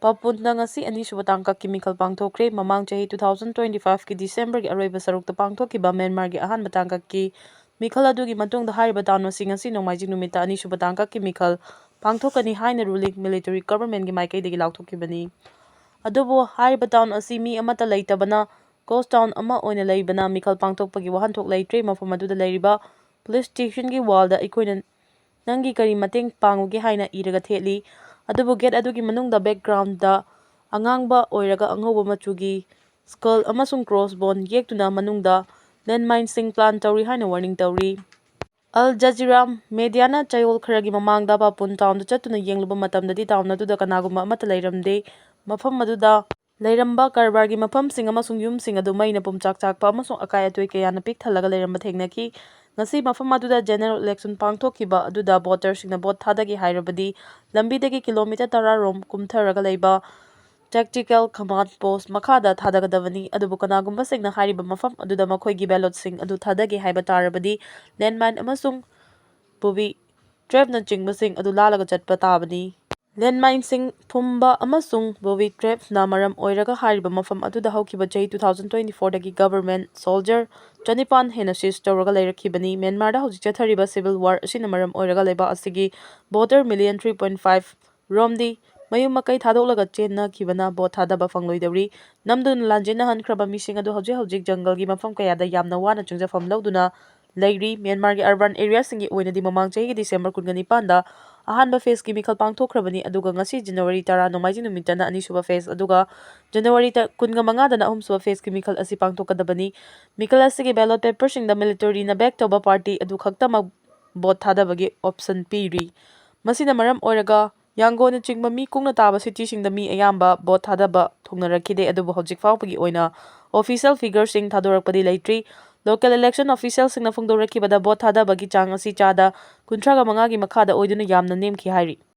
ꯄꯥꯄꯨꯟꯗ ꯉꯁꯤ ꯑꯅꯤꯁꯨꯕ ꯇꯥꯡꯀꯛꯀꯤ ꯃꯤꯈꯜ ꯄꯥꯡꯊꯣꯛꯈ꯭ꯔꯦ꯫ ꯃꯃꯥꯡ ꯆꯍꯤ two thousand twenty fiveꯀꯤ Decemberꯒꯤ ꯑꯔꯣꯏꯕ ꯁꯔꯨꯛꯇ ꯄꯥꯡꯊꯣꯛꯈꯤꯕ ꯃ꯭ꯌꯥꯟꯃꯥꯔꯒꯤ ꯑꯍꯥꯟꯕ ꯇꯥꯡꯀꯛꯀꯤ ꯃꯤꯈꯜ ꯑꯗꯨꯒꯤ ꯃꯇꯨꯡꯗ ꯍꯥꯏꯔꯤꯕ town ꯑꯁꯤ ꯉꯁꯤ ꯅꯣꯡꯃꯥꯏꯖꯤꯡ ꯅꯨꯃꯤꯠꯇ ꯑꯅꯤꯁꯨꯕ ꯇꯥꯡꯀꯛꯀꯤ ꯃꯤꯈꯜ ꯄꯥꯡꯊꯣꯛꯀꯅꯤ ꯍꯥꯏꯅ ruling military governmentꯀꯤ ꯃꯥꯏꯀꯩꯗꯒꯤ ꯂꯥꯎꯊꯣꯛꯈꯤꯕꯅꯤ꯫ ꯑꯗꯨꯕꯨ ꯍꯥꯏꯔꯤꯕ ꯇꯥꯎꯟ ꯑꯁꯤ ꯃꯤ ꯑꯃꯠꯇ ꯂꯩꯇꯕꯅ, ꯒꯣꯁ ꯇꯥꯎꯟ ꯑꯃ ꯑꯣꯏꯅ ꯂꯩꯕꯅ ꯃꯤꯈꯜ ꯄꯥꯡꯊꯣꯛꯄꯒꯤ ꯋꯥꯍꯟꯊꯣꯛ ꯂꯩꯇ꯭ꯔꯦ꯫ ꯃꯐꯝ ꯑꯗꯨꯗ ꯂꯩꯔꯤꯕ ꯄꯨꯂꯤꯁ ꯁ꯭ꯇꯦꯁꯟꯒꯤ ꯋꯥꯜꯗ ꯑꯩꯈꯣꯏꯅ "ꯅꯪꯒꯤ ꯀꯔꯤ ꯃꯇꯦꯡ ꯄꯥꯡꯉꯨꯒꯦ?" ꯍꯥꯏꯅ ꯏꯔꯒ ꯊꯦꯠꯂꯤ꯫ ꯑꯗꯨꯕꯨ ꯒꯦꯠ ꯑꯗꯨꯒꯤ ꯃꯅꯨꯡꯗ ꯕꯦꯛꯒ꯭ꯔꯥꯎꯟꯗ ꯑꯉꯥꯡꯕ ꯑꯣꯏꯔꯒ ꯑꯉꯧꯕ ꯃꯆꯨꯒꯤ ꯁ꯭ꯀꯜ ꯑꯃꯁꯨꯡ ꯀ꯭ꯔꯣꯁ ꯕꯣꯟ ꯌꯦꯛꯇꯨꯅ ꯃꯅꯨꯡꯗ ꯂꯦꯟꯃꯥꯏꯟꯁꯤꯡ ꯄ꯭ꯂꯥꯟ ꯇꯧꯔꯤ ꯍꯥꯏꯅ ꯋꯥꯔꯅꯤꯡ ꯇꯧꯔꯤ꯫ ꯑꯜ ꯖꯖꯤꯔꯥ ꯃꯦꯗꯤꯌꯥꯅ ꯆꯌꯣꯜ ꯈꯔꯒꯤ ꯃꯃꯥꯡꯗ ꯄꯥꯄꯨꯟ ꯇꯥꯎꯟꯗ ꯆꯠꯇꯨꯅ ꯌꯦꯡꯂꯨꯕ ꯃꯇꯝꯗꯗꯤ ꯇꯥꯎꯟ ꯑꯗꯨꯗ ꯀꯅꯥꯒꯨꯝꯕ ꯑꯃꯠꯇ ꯂꯩꯔꯝꯗꯦ꯫ ꯃꯐꯝ ꯑꯗꯨꯗ ꯂꯩꯔꯝꯕ ꯀꯔꯕꯥꯔꯒꯤ ꯃꯐꯝꯁꯤꯡ ꯑꯃꯁꯨꯡ ꯌꯨꯝꯁꯤꯡ ꯑꯗꯨ ꯃꯩꯅ ꯄꯨꯝꯆꯥꯛ ꯆꯥꯛꯄ ꯑꯃꯁꯨꯡ ꯑꯀꯥꯏ ꯑꯇꯣꯏ ꯀꯌꯥꯅ ꯄꯤꯛ ꯊꯜꯂꯒ ꯂꯩꯔꯝꯕ ꯊꯦꯡꯅꯈꯤ꯫ ꯉꯁꯤ ꯃꯐꯝ ꯑꯗꯨꯗ ꯖꯦꯅꯔꯦꯜ ꯏꯂꯦꯛꯁꯟ ꯄꯥꯡꯊꯣꯛꯈꯤꯕ ꯑꯗꯨꯗ ꯚꯣꯇꯔꯁꯤꯡꯅ ꯚꯣꯠ ꯊꯥꯗꯒꯦ ꯍꯥꯏꯔꯕꯗꯤ ꯂꯝꯕꯤꯗꯒꯤ ꯀꯤꯂꯣꯃꯤꯇꯔ ꯇꯔꯥ ꯔꯣꯝ ꯀꯨꯝꯊꯔꯒ ꯂꯩꯕ ꯇꯦꯛꯇꯤꯀꯦꯜ ꯀꯃꯥꯟ ꯄꯣꯁ ꯃꯈꯥꯗ ꯊꯥꯗꯒꯗꯕꯅꯤ꯫ ꯑꯗꯨꯕꯨ ꯀꯅꯥꯒꯨꯝꯕꯁꯤꯡꯅ ꯍꯥꯏꯔꯤꯕ ꯃꯐꯝ ꯑꯗꯨꯗ ꯃꯈꯣꯏꯒꯤ ꯕꯦꯂꯣꯠꯁꯤꯡ ꯑꯗꯨ ꯊꯥꯗꯒꯦ ꯍꯥꯏꯕ ꯇꯥꯔꯕꯗꯤ ꯂꯦꯟꯃꯥꯏꯟ ꯑꯃꯁꯨꯡ ꯕꯨꯕꯤ ꯇ꯭ꯔꯦꯞꯅꯆꯤꯡꯕꯁꯤꯡ ꯑꯗꯨ ꯂꯥꯜꯂꯒ ꯆꯠꯄ ꯇꯥꯕꯅꯤ꯫ ꯂꯦꯟꯃꯥꯏꯟꯁꯤꯡ ꯐꯨꯝꯕ ꯑꯃꯁꯨꯡ ꯕꯨꯕꯤ ꯇ꯭ꯔꯦꯞꯅ ꯃꯔꯝ ꯑꯣꯏꯔꯒ ꯍꯥꯏꯔꯤꯕ ꯃꯐꯝ ꯑꯗꯨꯗ ꯍꯧꯈꯤꯕ ꯆꯍꯤ two thousand twenty fourꯗꯒꯤ ꯒꯚꯔꯟꯃꯦꯟꯠ ꯁꯣꯜꯖꯔ ꯆꯅꯤꯄꯥꯟ ꯍꯦꯟꯅ ꯁꯤꯖ ꯇꯧꯔꯒ ꯂꯩꯔꯛꯈꯤꯕꯅꯤ꯫ ꯃ꯭ꯌꯥꯟꯃꯥꯔꯗ ꯍꯧꯖꯤꯛ ꯆꯠꯊꯔꯤꯕ ꯁꯤꯚꯤꯜ ꯋꯥꯔ ꯑꯁꯤꯅ ꯃꯔꯝ ꯑꯣꯏꯔꯒ ꯂꯩꯕꯥꯛ ꯑꯁꯤꯒꯤ voter million three point five ꯔꯣꯝꯗꯤ ꯃꯌꯨꯝ ꯃꯀꯩ ꯊꯥꯗꯣꯛꯂꯒ ꯆꯦꯟꯅꯈꯤꯕꯅ ꯚꯣꯠ ꯊꯥꯗꯕ ꯐꯪꯂꯣꯏꯗꯧꯔꯤ꯫ ꯅꯝꯗꯨꯅ ꯂꯥꯟꯖꯦꯟꯅꯍꯟꯈ꯭ꯔꯕ ꯃꯤꯁꯤꯡ ꯑꯗꯨ ꯍꯧꯖꯤꯛ ꯍꯧꯖꯤꯛ ꯖꯪꯒꯜꯒꯤ ꯃꯐꯝ ꯀꯌꯥꯗ ꯌꯥꯝꯅ ꯋꯥꯅ ꯆꯪꯖꯐꯝ ꯂꯧꯗꯨꯅ ꯂꯩꯔꯤ꯫ ꯃ꯭ꯌꯥꯟꯃꯥꯔꯒꯤ ꯑꯔꯕꯥꯟ ꯑꯦꯔꯤꯌꯥꯁꯤꯡꯒꯤ ꯑꯣꯏꯅꯗꯤ ꯃꯃꯥꯡ ꯆꯍꯤꯒꯤ ꯗꯤꯁꯦꯝꯕꯔ ꯀꯨꯟꯒ ꯅꯤꯄꯥꯟꯗ ꯑꯍꯥꯟꯕ ꯐꯦꯖꯀꯤ ꯃꯤꯈꯜ ꯄꯥꯡꯊꯣꯛꯈ꯭ꯔꯕꯅꯤ, ꯑꯗꯨꯒ ꯉꯁꯤ ꯖꯅꯋꯥꯔꯤ ꯇꯔꯥ, ꯅꯣꯡꯃꯥꯏꯖꯤꯡ ꯅꯨꯃꯤꯠꯇꯅ ꯑꯅꯤꯁꯨꯕ ꯐꯦꯖ, ꯑꯗꯨꯒ ꯖꯅꯋꯥꯔꯤ ꯇ-, ꯀꯨꯟꯒ ꯃꯉꯥꯗꯅ ꯑꯍꯨꯝꯁꯨꯕ ꯐꯦꯖꯀꯤ ꯃꯤꯈꯜ ꯑꯁꯤ ꯄꯥꯡꯊꯣꯛꯀꯗꯕꯅꯤ꯫ ꯃꯤꯈꯜ ꯑꯁꯤꯒꯤ ꯕꯦꯂꯣꯠ ꯄꯦꯄꯔꯁꯤꯡꯗ ꯃꯤꯂꯤꯇꯔꯤꯅ ꯕꯦꯛ ꯇꯧꯕ ꯄꯥꯔꯇꯤ ꯑꯗꯨ ꯈꯛꯇꯃꯛ ꯚꯣꯠ ꯊꯥꯗꯕꯒꯤ ꯑꯣꯞꯁꯟ ꯄꯤꯔꯤ꯫ ꯃꯁꯤꯅ ꯃꯔꯝ ꯑꯣꯏꯔꯒ ꯌꯥꯡꯒꯣꯟꯅꯆꯤꯡꯕ ꯃꯤ ꯀꯨꯡꯅ ꯇꯥꯕ ꯁꯤꯇꯤꯁꯤꯡꯗ ꯃꯤ ꯑꯌꯥꯝꯕ ꯚꯣꯠ ꯊꯥꯗꯕ ꯊꯨꯡꯅꯔꯛꯈꯤꯗꯦ, ꯑꯗꯨꯕꯨ ꯍꯧꯖꯤꯛ ꯐꯥꯎꯕꯒꯤ ꯑꯣꯏꯅ ꯑꯣꯐꯤꯁꯤꯌꯦꯜ ꯐꯤꯒꯔꯁꯤꯡ ꯊꯥꯗꯣꯔꯛꯄꯗꯤ ꯂꯩꯇ꯭ꯔꯤ꯫ ꯂꯣꯀꯦꯜ ꯏꯂꯦꯛꯁꯟ ꯑꯣꯐꯤꯁꯤꯌꯦꯜꯁꯤꯡꯅ ꯐꯣꯡꯗꯣꯔꯛꯈꯤꯕꯗ ꯚꯣꯠ ꯊꯥꯗꯕꯒꯤ ꯆꯥꯡ ꯑꯁꯤ ꯆꯥꯗ ꯀꯨꯟꯊ꯭ꯔꯥꯒ ꯃꯉꯥꯒꯤ ꯃꯈꯥꯗ ꯑꯣꯏꯗꯨꯅ ꯌꯥꯝꯅ ꯅꯦꯝꯈꯤ ꯍꯥꯏꯔꯤ꯫